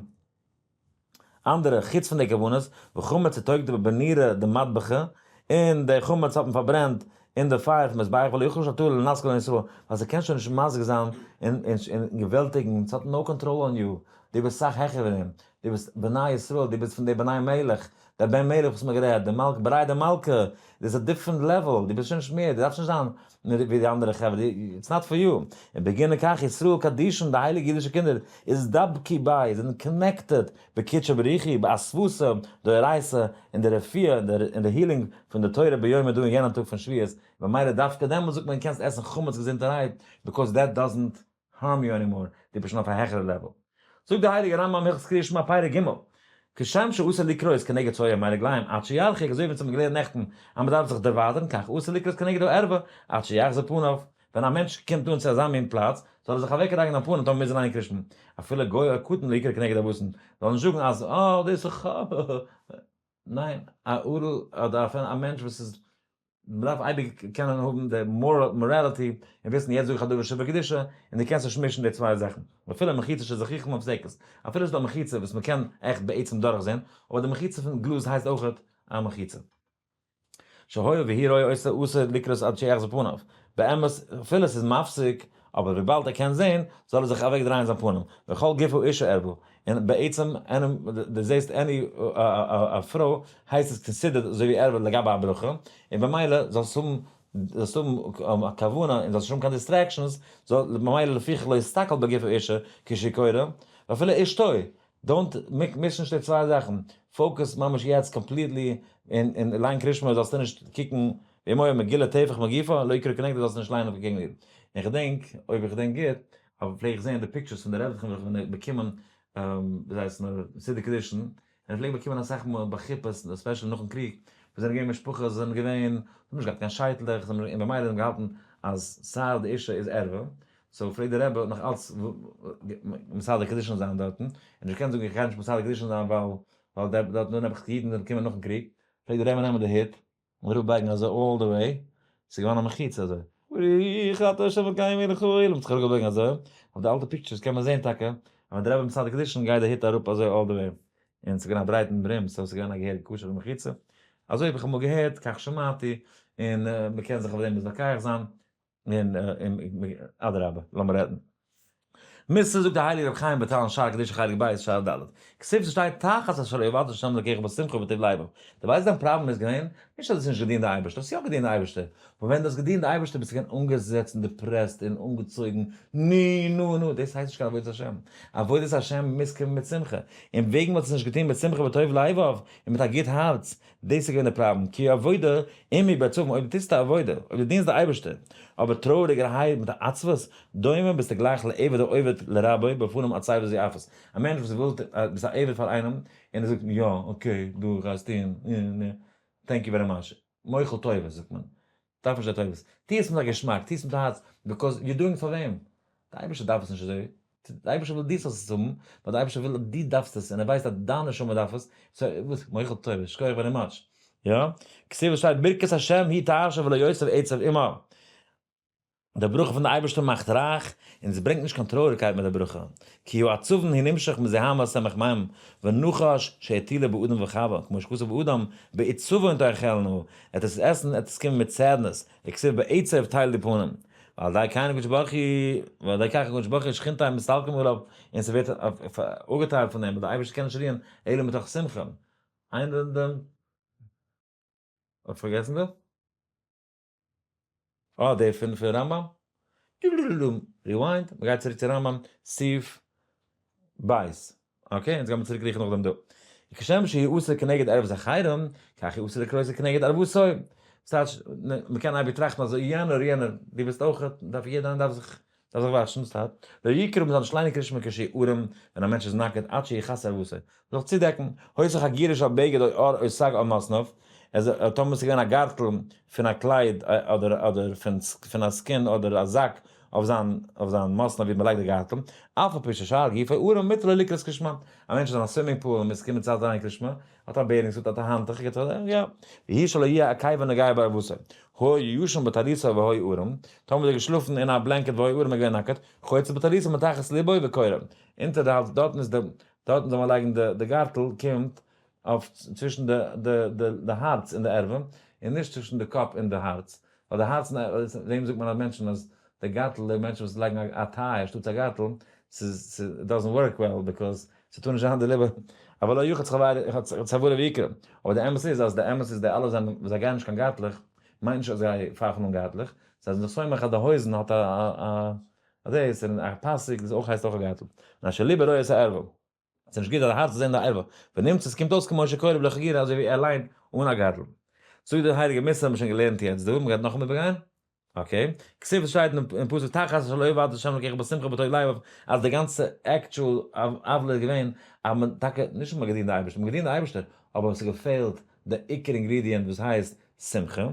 אנדערע חוץ פון די קרבנות, וחמץ אתוקדא בנורא דמדבחא, און די חמץ האט מען פארברענט אין די פייער פון מזבח, ולא יכלו שלטאה לנזקא לון ישראל, ווייל ס'קען שוין נישט מזיק זיין און געוועלטיגן, ס'האט no control on you, דו ביסט סאך העכער ווי דעם, דו ביסט בני ישראל, דו ביסט פון די בני מלך, דער בן מלך וואס מ'האט גערעדט, די מלכה, בריה דמלכא, דאס איז א different level, דו ביסט שוין נישט מער, דו דארפסט נישט זיין ווי די אנדערע חברה, it's not for you. און בגין כך ישראל קדישין, די הייליגע אידישע קינדער, איז דבקי ביה, זענען connected בקודשא בריך הוא, באסוותא דאורייתא, אין די רפואה, אין די healing פון די תורה ביומא דא אין יענעם טאג פון שבועות, ממילא דווקא דעמאלטס זאגט מען קענסט עסן חמץ געזונטערהייט, because that doesn't harm you anymore, דו ביסט שוין אויף א העכערע level. זאגט דער הייליגער רמב ם הלכות קריאת שמע פרק ג'. כשם שאסור לקרות כנגד צואה מי רגליים עד שירחיק, אזוי ווי אונז האבן געלערנט נעכטן אז מען דארף זיך דערווייטערן, כך אסור לקרות כנגד הערווה עד שיחזיר פניו, ווען א מענטש קומט אן צו אזא מין פלאץ, זאל ער זיך אוועקדרייען זיין פנים טאמער מוז ער ליינען קרישמע, אפילו גוי או קטן לא יקרא כנגד ערותן, זאל נישט זאגן אז אה דאס איז ח ו, ניין, א ערל אדער אפילו א מענטש וואס איז מ'דארף אייביג קענען האבן די morality און וויסן יעצט זאג איך א דבר שבקדושה און דו קענסט נישט מישן די צוויי זאכן. אפילו מחיצה של זכוכית מפסקת, אפילו ס'איז דא א מחיצה וואס מ'קען עכט בעצם דורכזען, אבער די מחיצה פון גלאז הייסט אויכעט א מחיצה. שהואיל והיא רואה אותה אסור לקרות עד שיחזיר פניו. באמת אפילו ס'איז מפסיק, אבער וויבאלד ער קען זען, זאל ער זיך אוועק דרייען זיין פנים, וכל גופו אשה ערווה, און בעצם דו זעסט any א פרוי הייסט עס considered אזוי ווי ערווה לגבי א ברכה, און במילא זאלסט האבן זאלסט האבן א כוונה און זאלסט נישט האבן קיין distractions, זאל ממילא לפיכך לא יסתכל בגוף האשה כשהוא קורא, ואפילו אשתו, don't מיש נישט די צוויי זאכן, focus ממש יעצט completely און ליין קרישמע זאלסטו נישט קוקן ואם היה מגולה טפח מגופו לא יקרא כנגדו זאלסטו נישט ליינען אויף קעגן איר. און כ'דענק, אויב איך געדענק גוט, אבער פלעג איך זעהן די pictures פון די רעבעצן וועלכע ווען באקומען ווי הייסט נאר סידור קידושין, און איך פלעג באקומען אסאך מאל ביי חופות especially נאכן קריג, וואס זענען געווען משפחות זענען געווען, זיי האבן נישט געהאט קיין שייטלעך, זיי האבן און במילא האבן געהאלטן אז צער די אישה איז ערווה, so פלעגט די רבי נאך אלץ מסדר קידושין זיין דארטן, און נישט געקענט זאגן איך גיי נישט מסדר קידושין זיין ווייל ווייל דארט נאר נעבעך אידן זענען געקומען נאכן קריג, פלעגט די רבי נעמען די הוט און אראפבייגן אזוי all the way, ס'איז געווארן א מחיצה אזוי, ברוך אתה ה' אלקינו מלך העולם, האט זיך אראפגעבויגן אזוי, אויף די אלטע pictures קען מען זען טאקע אז ווען די רבי מסדר קידושין גייט די הוט אראפ אזוי all the way, און ס'איז געווען א ברייטן brim, so ס'איז געווען א געהעריגע כשר'ע מחיצה, אזוי האב איך אמאל געהערט, כך שמעתי, און מ'קען זיך אויף דעם מתווכח זיין. און אדרבה, לאמיר רעדן. מוסר זאגט דער הייליגער רבי חיים וויטאל אין שער הקדושה חלק ב' שער ד', כתיב ס'שטייט תחת אשר לא עבדת השם אלקיך בשמחה ובטוב לבב, דו ווייסט דיין פראבלעם איז געווען, נישט אז דו האסט נישט געדינט די אייבערשטער, האסט יא געדינט די אייבערשטער, אבער ווען דו האסט געדינט די אייבערשטער ביסטו געווען אנגעזעצט און depressed און אנגעצויגן, נו נו נו, דאס הייסט נישט קיין עבודת השם, עבודת השם מוז קומען מיט שמחה, און וועגן מ'האט עס נישט געטון מיט שמחה ובטוב לבב, און מיט א גוט הארץ, דאס איז געווען די פראבלעם, כי עבודה אם היא בעצבון, אויב דו טוסט א עבודה, אויב דו דינסט די אייבערשטער, אבער טרויעריגערהייט מיט א עצבות, דומה ביסטו גלייך לעבד העובד לרבו בפנים עצבות יפות, א מענטש וואס וויל, ביסט א עבד פאר איינעם, און ער זאגט יא, okay, דו גייסט טון, thank you very much, מוחל טובות זאגט מען, דארף נישט די טובות, טו עס מיט א געשמאק, טו עס מיט א הארץ, because you doing פאר וועם? די אייבערשטער דארף עס נישט אזוי, די אייבערשטער וויל דו זאלסט עס האבן, ווייל די אייבערשטער וויל אז דו דארפסט עס, און ער ווייסט אז דיין נשמה דארף עס, so וואס, מוחל טובות, שכוח very much, יא? כתיב וואס שטייט ברכת השם היא תעשיר ולא יוסיף עצב עמה, די ברכה פון די אייבערשטער מאכט רייך, און עס ברענגט נישט קיין טרויעריגקייט מיט די ברכה, כי העצבון הוא נמשך מזוהמא סמך מם, ונחש שהטילו באדם וחוה, כמו שכתוב באדם, בעצבון תאכלנה, עט עס עסן, עט עס קומען מיט sadness, וכתיב בעצב תלדו פנים, ועל ידי כן הקדוש ברוך הוא, ועל ידי כך הקדוש ברוך הוא שכינתיה מסתלקים עליו, און ס'ווערט אפגעטיילט פון דעם, ווייל דער אייבערשטער קען נישט רוען אלא מתוך שמחה. איינער דעם האט פארגעסן דא? אה, דער פון פון רמב ם? rewind, מ'גייט צוריק צו רמב ם, סעיף בית. okay, אונז גיימיר צוריק קריכן נאכדעם דא. כשם שהוא אסור כנגד ערות אחרים, כך הוא אסור לקרותו כנגד ערותו. ס'טייטש, מ'קען אייביג טראכטן אז יענער, יענער, דו ביסט אויך, דארף יעדער איינער דארף זיך, דארף זיך וואטשן, ס'טייטש, לא יקרא מ'זאל נישט ליינען קרישמע כשהוא ערום, ווען א מענטש איז נאקעט, עד שיכסה ערותו. זיך צודעקן, היתה חגורה של בגד או עור או שק על מתניו, עס טאמער עס איז געווען א גארטל פון א קלייד אדער אדער פון א skin אדער א זאק אויף זיין אויף זיין מתניו ווי מען לייגט די גארטל, אף על פי ששאר גופו ערום מותר לו לקרות קרישמע, א מענטש איז אין א swimming pool און מוז קומען צייט אריין קרישמע, האט א bathing suit האט א האנטוך געט ער יא, והוא שלא יהיה עקבו נוגע בערותו, היה ישן בטליתו והיה ערום, טאמער איז ער געשלאפן אין א blanket והיה ערום איז געווען נאקעט, חוצץ בטליתו מתחת לבו וקורא, אונטער די האלז דארטן איז די דארטן זאל מען לייגן די די גארטל קומט אויף צווישן די די די די הארץ און די ערווה, און נישט צווישן די קאפ און די הארץ, ווייל די הארץ און ערווה, וועם זאגט מען אז מענטשן אז די גארטל די מענטשן וואס לייגן א tie אנשטאטס א גארטל, ס'איז ס'איז doesn't work well because ס'טאר נישט זיין די ליבע, אבל לא יחוץ חברו ויקרא, אבער די אמת איז אז די אמת איז די אלע זענען וואס זיי גייען נישט קיין גארטלעך מיינט נישט אז זיי פייפן אן גארטלעך, זיי זענען זיך סומך אז די הויזן האט א א א דאס און א פאסיג דאס אויך הייסט אויך א גארטל. און אשר ליבו רואה את הערווה. עס איז נישט גוט אז די הארץ זאל זען די ערווה. ונמצא עס קומט אויס כמו שקורא בלא חגורה אזוי ווי ער ליינט אן א גארטל. זאגט דער הייליגער מוסר האבן מיר שוין געלערנט יעצט דא, מ'גייט נאכאמאל איבערגיין? Okay, כתיב שטייט אין פסוק תחת אשר לא עבדת השם אלקיך בשמחה ובטוב לבב, אז די גאנצע actual עוולה איז געווען אז מען טאקע נישט אז מען האט געדינט די אייבערשטער, מען האט געדינט די אייבערשטער, אבער עס האט געפעלט די עיקר ingredient וואס הייסט שמחה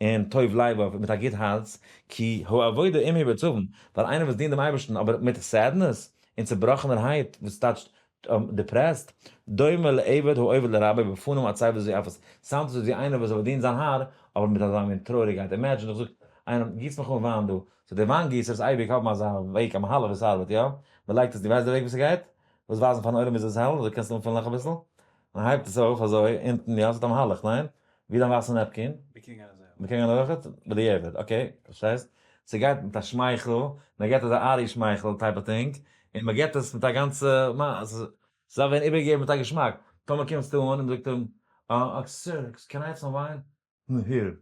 און טוב לבב מיט א גוט הארץ, כי העבודה אם היא בעצבון, ווייל איינער וואס דינט דעם אייבערשטן אבער מיט sadness און צובראכענערהייט וואס טייטשט depressed, דומה לעבד העובד לרבו בפנים עצבות וזועפות, sound עס אויס ווי איינער וואס באדינט זיין האר אבער מיט אזא מין טרויעריגקייט, imagine איך זאג איינעם גיס מיך אן וויין דא, so די וויין גיסערס אייביג האבן אזא וועג א מהלך ווי ס'ארבעט יא? מ'לייגט עס דו ווייסט די וועג ווי ס'גייט? וואס ווייזן פארן עולם איז עס העל אזוי קענסטו אנפילן נאך אביסל, מ'הייבט עס אויף אזוי אונטן יא ס'האט א מהלך ניין? ווי דיין ווייסע napkin? מ'קען גיין אויכעט? בדיעבד okay פארשטייסט? ס'גייט מיט א שמייכל, מ'געט אזא ארי שמייכל type of thing, און מ'געט עס מיט א גאנצע מה, ס'דארף ווערן איבערגעגעבן מיט א געשמאק, טאמער קומסטו אן און מ'זאגט אים, אה, sir, can I have some wine? Here.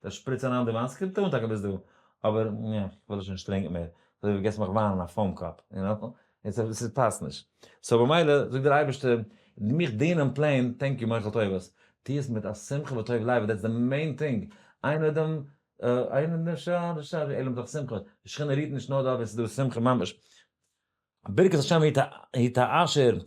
דער שפריץ אריין די וויין, ס'קומט אן טאקע ביז דא, אבער נע, כ'וויל עס שוין נישט טרינקען מער, אזוי ווי געסט מיך וויין אין א foam cup, you know, עס פאסט נישט. so במילא זאגט דער אייבערשטער, מיך דינען plain, thank you מוחל טובות, טו עס מיט א שמחה וטוב לב, that's the main thing, אין אדם אין נשאר נשאר אלא מתוך שמחה, די שכינה רוהט נישט נאר דארט ווען ס'איז דא שמחה ממש. ברכת השם היא תעשיר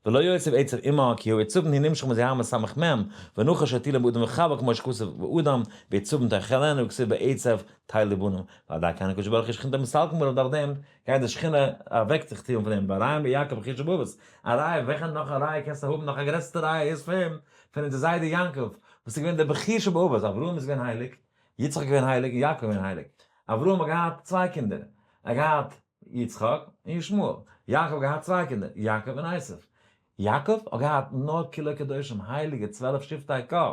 ולא יוסיף עצב עמה כי העצבון הוא נמשך מזוהמת סמך מם ונחש הטילם באדם וחוה כמו שכתוב ואדם בעצבון תאכלנו וכתיב בעצב תלבנו ועל ידי כן הקדוש ברוך הוא שכינתו מסתלקה מעליו דורך דעם גייט די שכינה אוועק זיך טוען פון אים והראיה מיעקב בחיר שבאבות א ראיה וועלכע נאך א ראיה קענסטו האבן נאך א גרעסטע ראיה איז פון פון אונזער זיידע יעקב וואס איז געווען דער בחיר שבאבות אברהם איז געווען הייליג יצחק איז געווען הייליג און יעקב איז געווען הייליג אברהם האט געהאט צוויי קינדער ער האט געהאט יצחק און ישמעאל. יעקב האט געהאט צוויי קינדער, יעקב און עשו. יעקב האט געהאט נאר כולו קדושים, הייליגע 12 שבטי קה.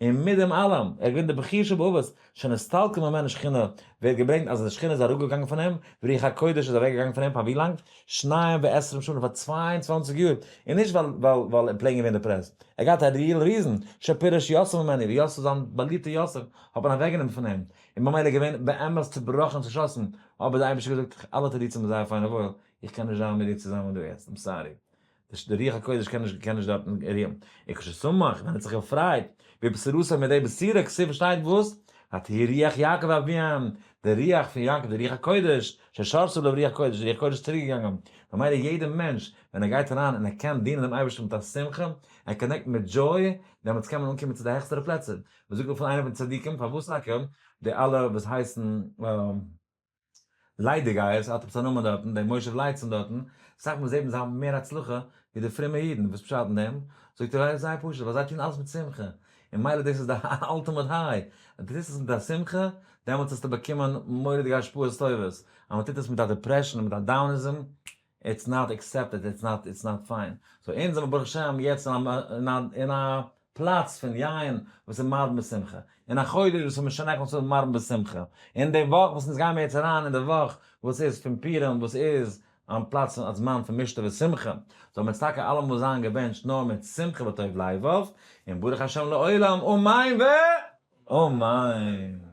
און מיט דעם אלעם, ער איז געווען דער בחיר שבאבות, שנסתלקה ממנו שכינה, ווערט געברענגט אז די שכינה איז אראפגעגאנגען פון אים, ורוח הקודש איז אוועקגעגאנגען פון אים פאר ווי לאנג? שניים ועשרים שנה, פאר 22 יאר. און נישט ווייל ווייל ווייל ער plain געווען depressed. ער האט געהאט א real reason, שפירש יוסף ממנו, ווי יוסף זיין באליבטער יוסף האט מען אוועקגענומען פון אים. און ממילא געווען באמת צובראכן און צושאסן, אבער די אייבערשטער האט געזאגט, אלע תירוצים איז זייער פיין און וואויל, איך קען נישט זיין מיט דיר צוזאמען דא יעצט, I'm sorry, די רוח הקודש קען נישט קען נישט דארטן רוען. וכששמח, ווען ער האט זיך געפרייט, בבשורתו מיט די בשורה, כתיב שטייט וואס? ותהי רוח יעקב אביהם, די רוח פון יעקב, די רוח הקודש, ששרתה עליו רוח קודש, די רוח הקודש איז צוריק געגאנגען, ממילא יעדער מענטש, ווען ער גייט אריין און ער קען דינען דעם אייבערשטן מיט א שמחה, ער connect מיט joy, דעמאלטס קען מען אנקומען צו די העכסטערע פלעצער, מען זאגט דא פון איינער פון די צדיקים, פארוואס טאקע די אלע וואס הייסן ליידיגייערס, האט עפעס א נאמען דארטן, די מושב לייצים דארטן, אסאך מאל זעט מען זיי האבן מער הצלחה ווי די פרומע אידן, וואס פשט אין דעם? זאגט ער זייער פשוט, ווייל זיי טוען אלעס מיט שמחה, און מילא דאס איז די ultimate high, אז דו טוסט עס מיט א שמחה, דעמאלטס וועסטו באקומען מורא'דיגע השפעות טובות, אז מען טוט עס מיט א depression און מיט א downism, it's not accepted, it's not, it's not fine. so אונז זעמיר ברוך השם יעצט אין א פלאץ פון יין וואס איז מרבין בשמחה, אין א חודש וואס איז משנכנס אדר מרבין בשמחה, אין די וואך וואס אונז גיימיר יעצט אריין אין די וואך וואס איז פון פורים וואס איז א פלאץ א זמן פון משתה ושמחה, זאל מען טאקע אלעמאל זיין געבענטשט נאר מיט שמחה וטוב לבב, און ברוך השם לעולם אמן ואמן.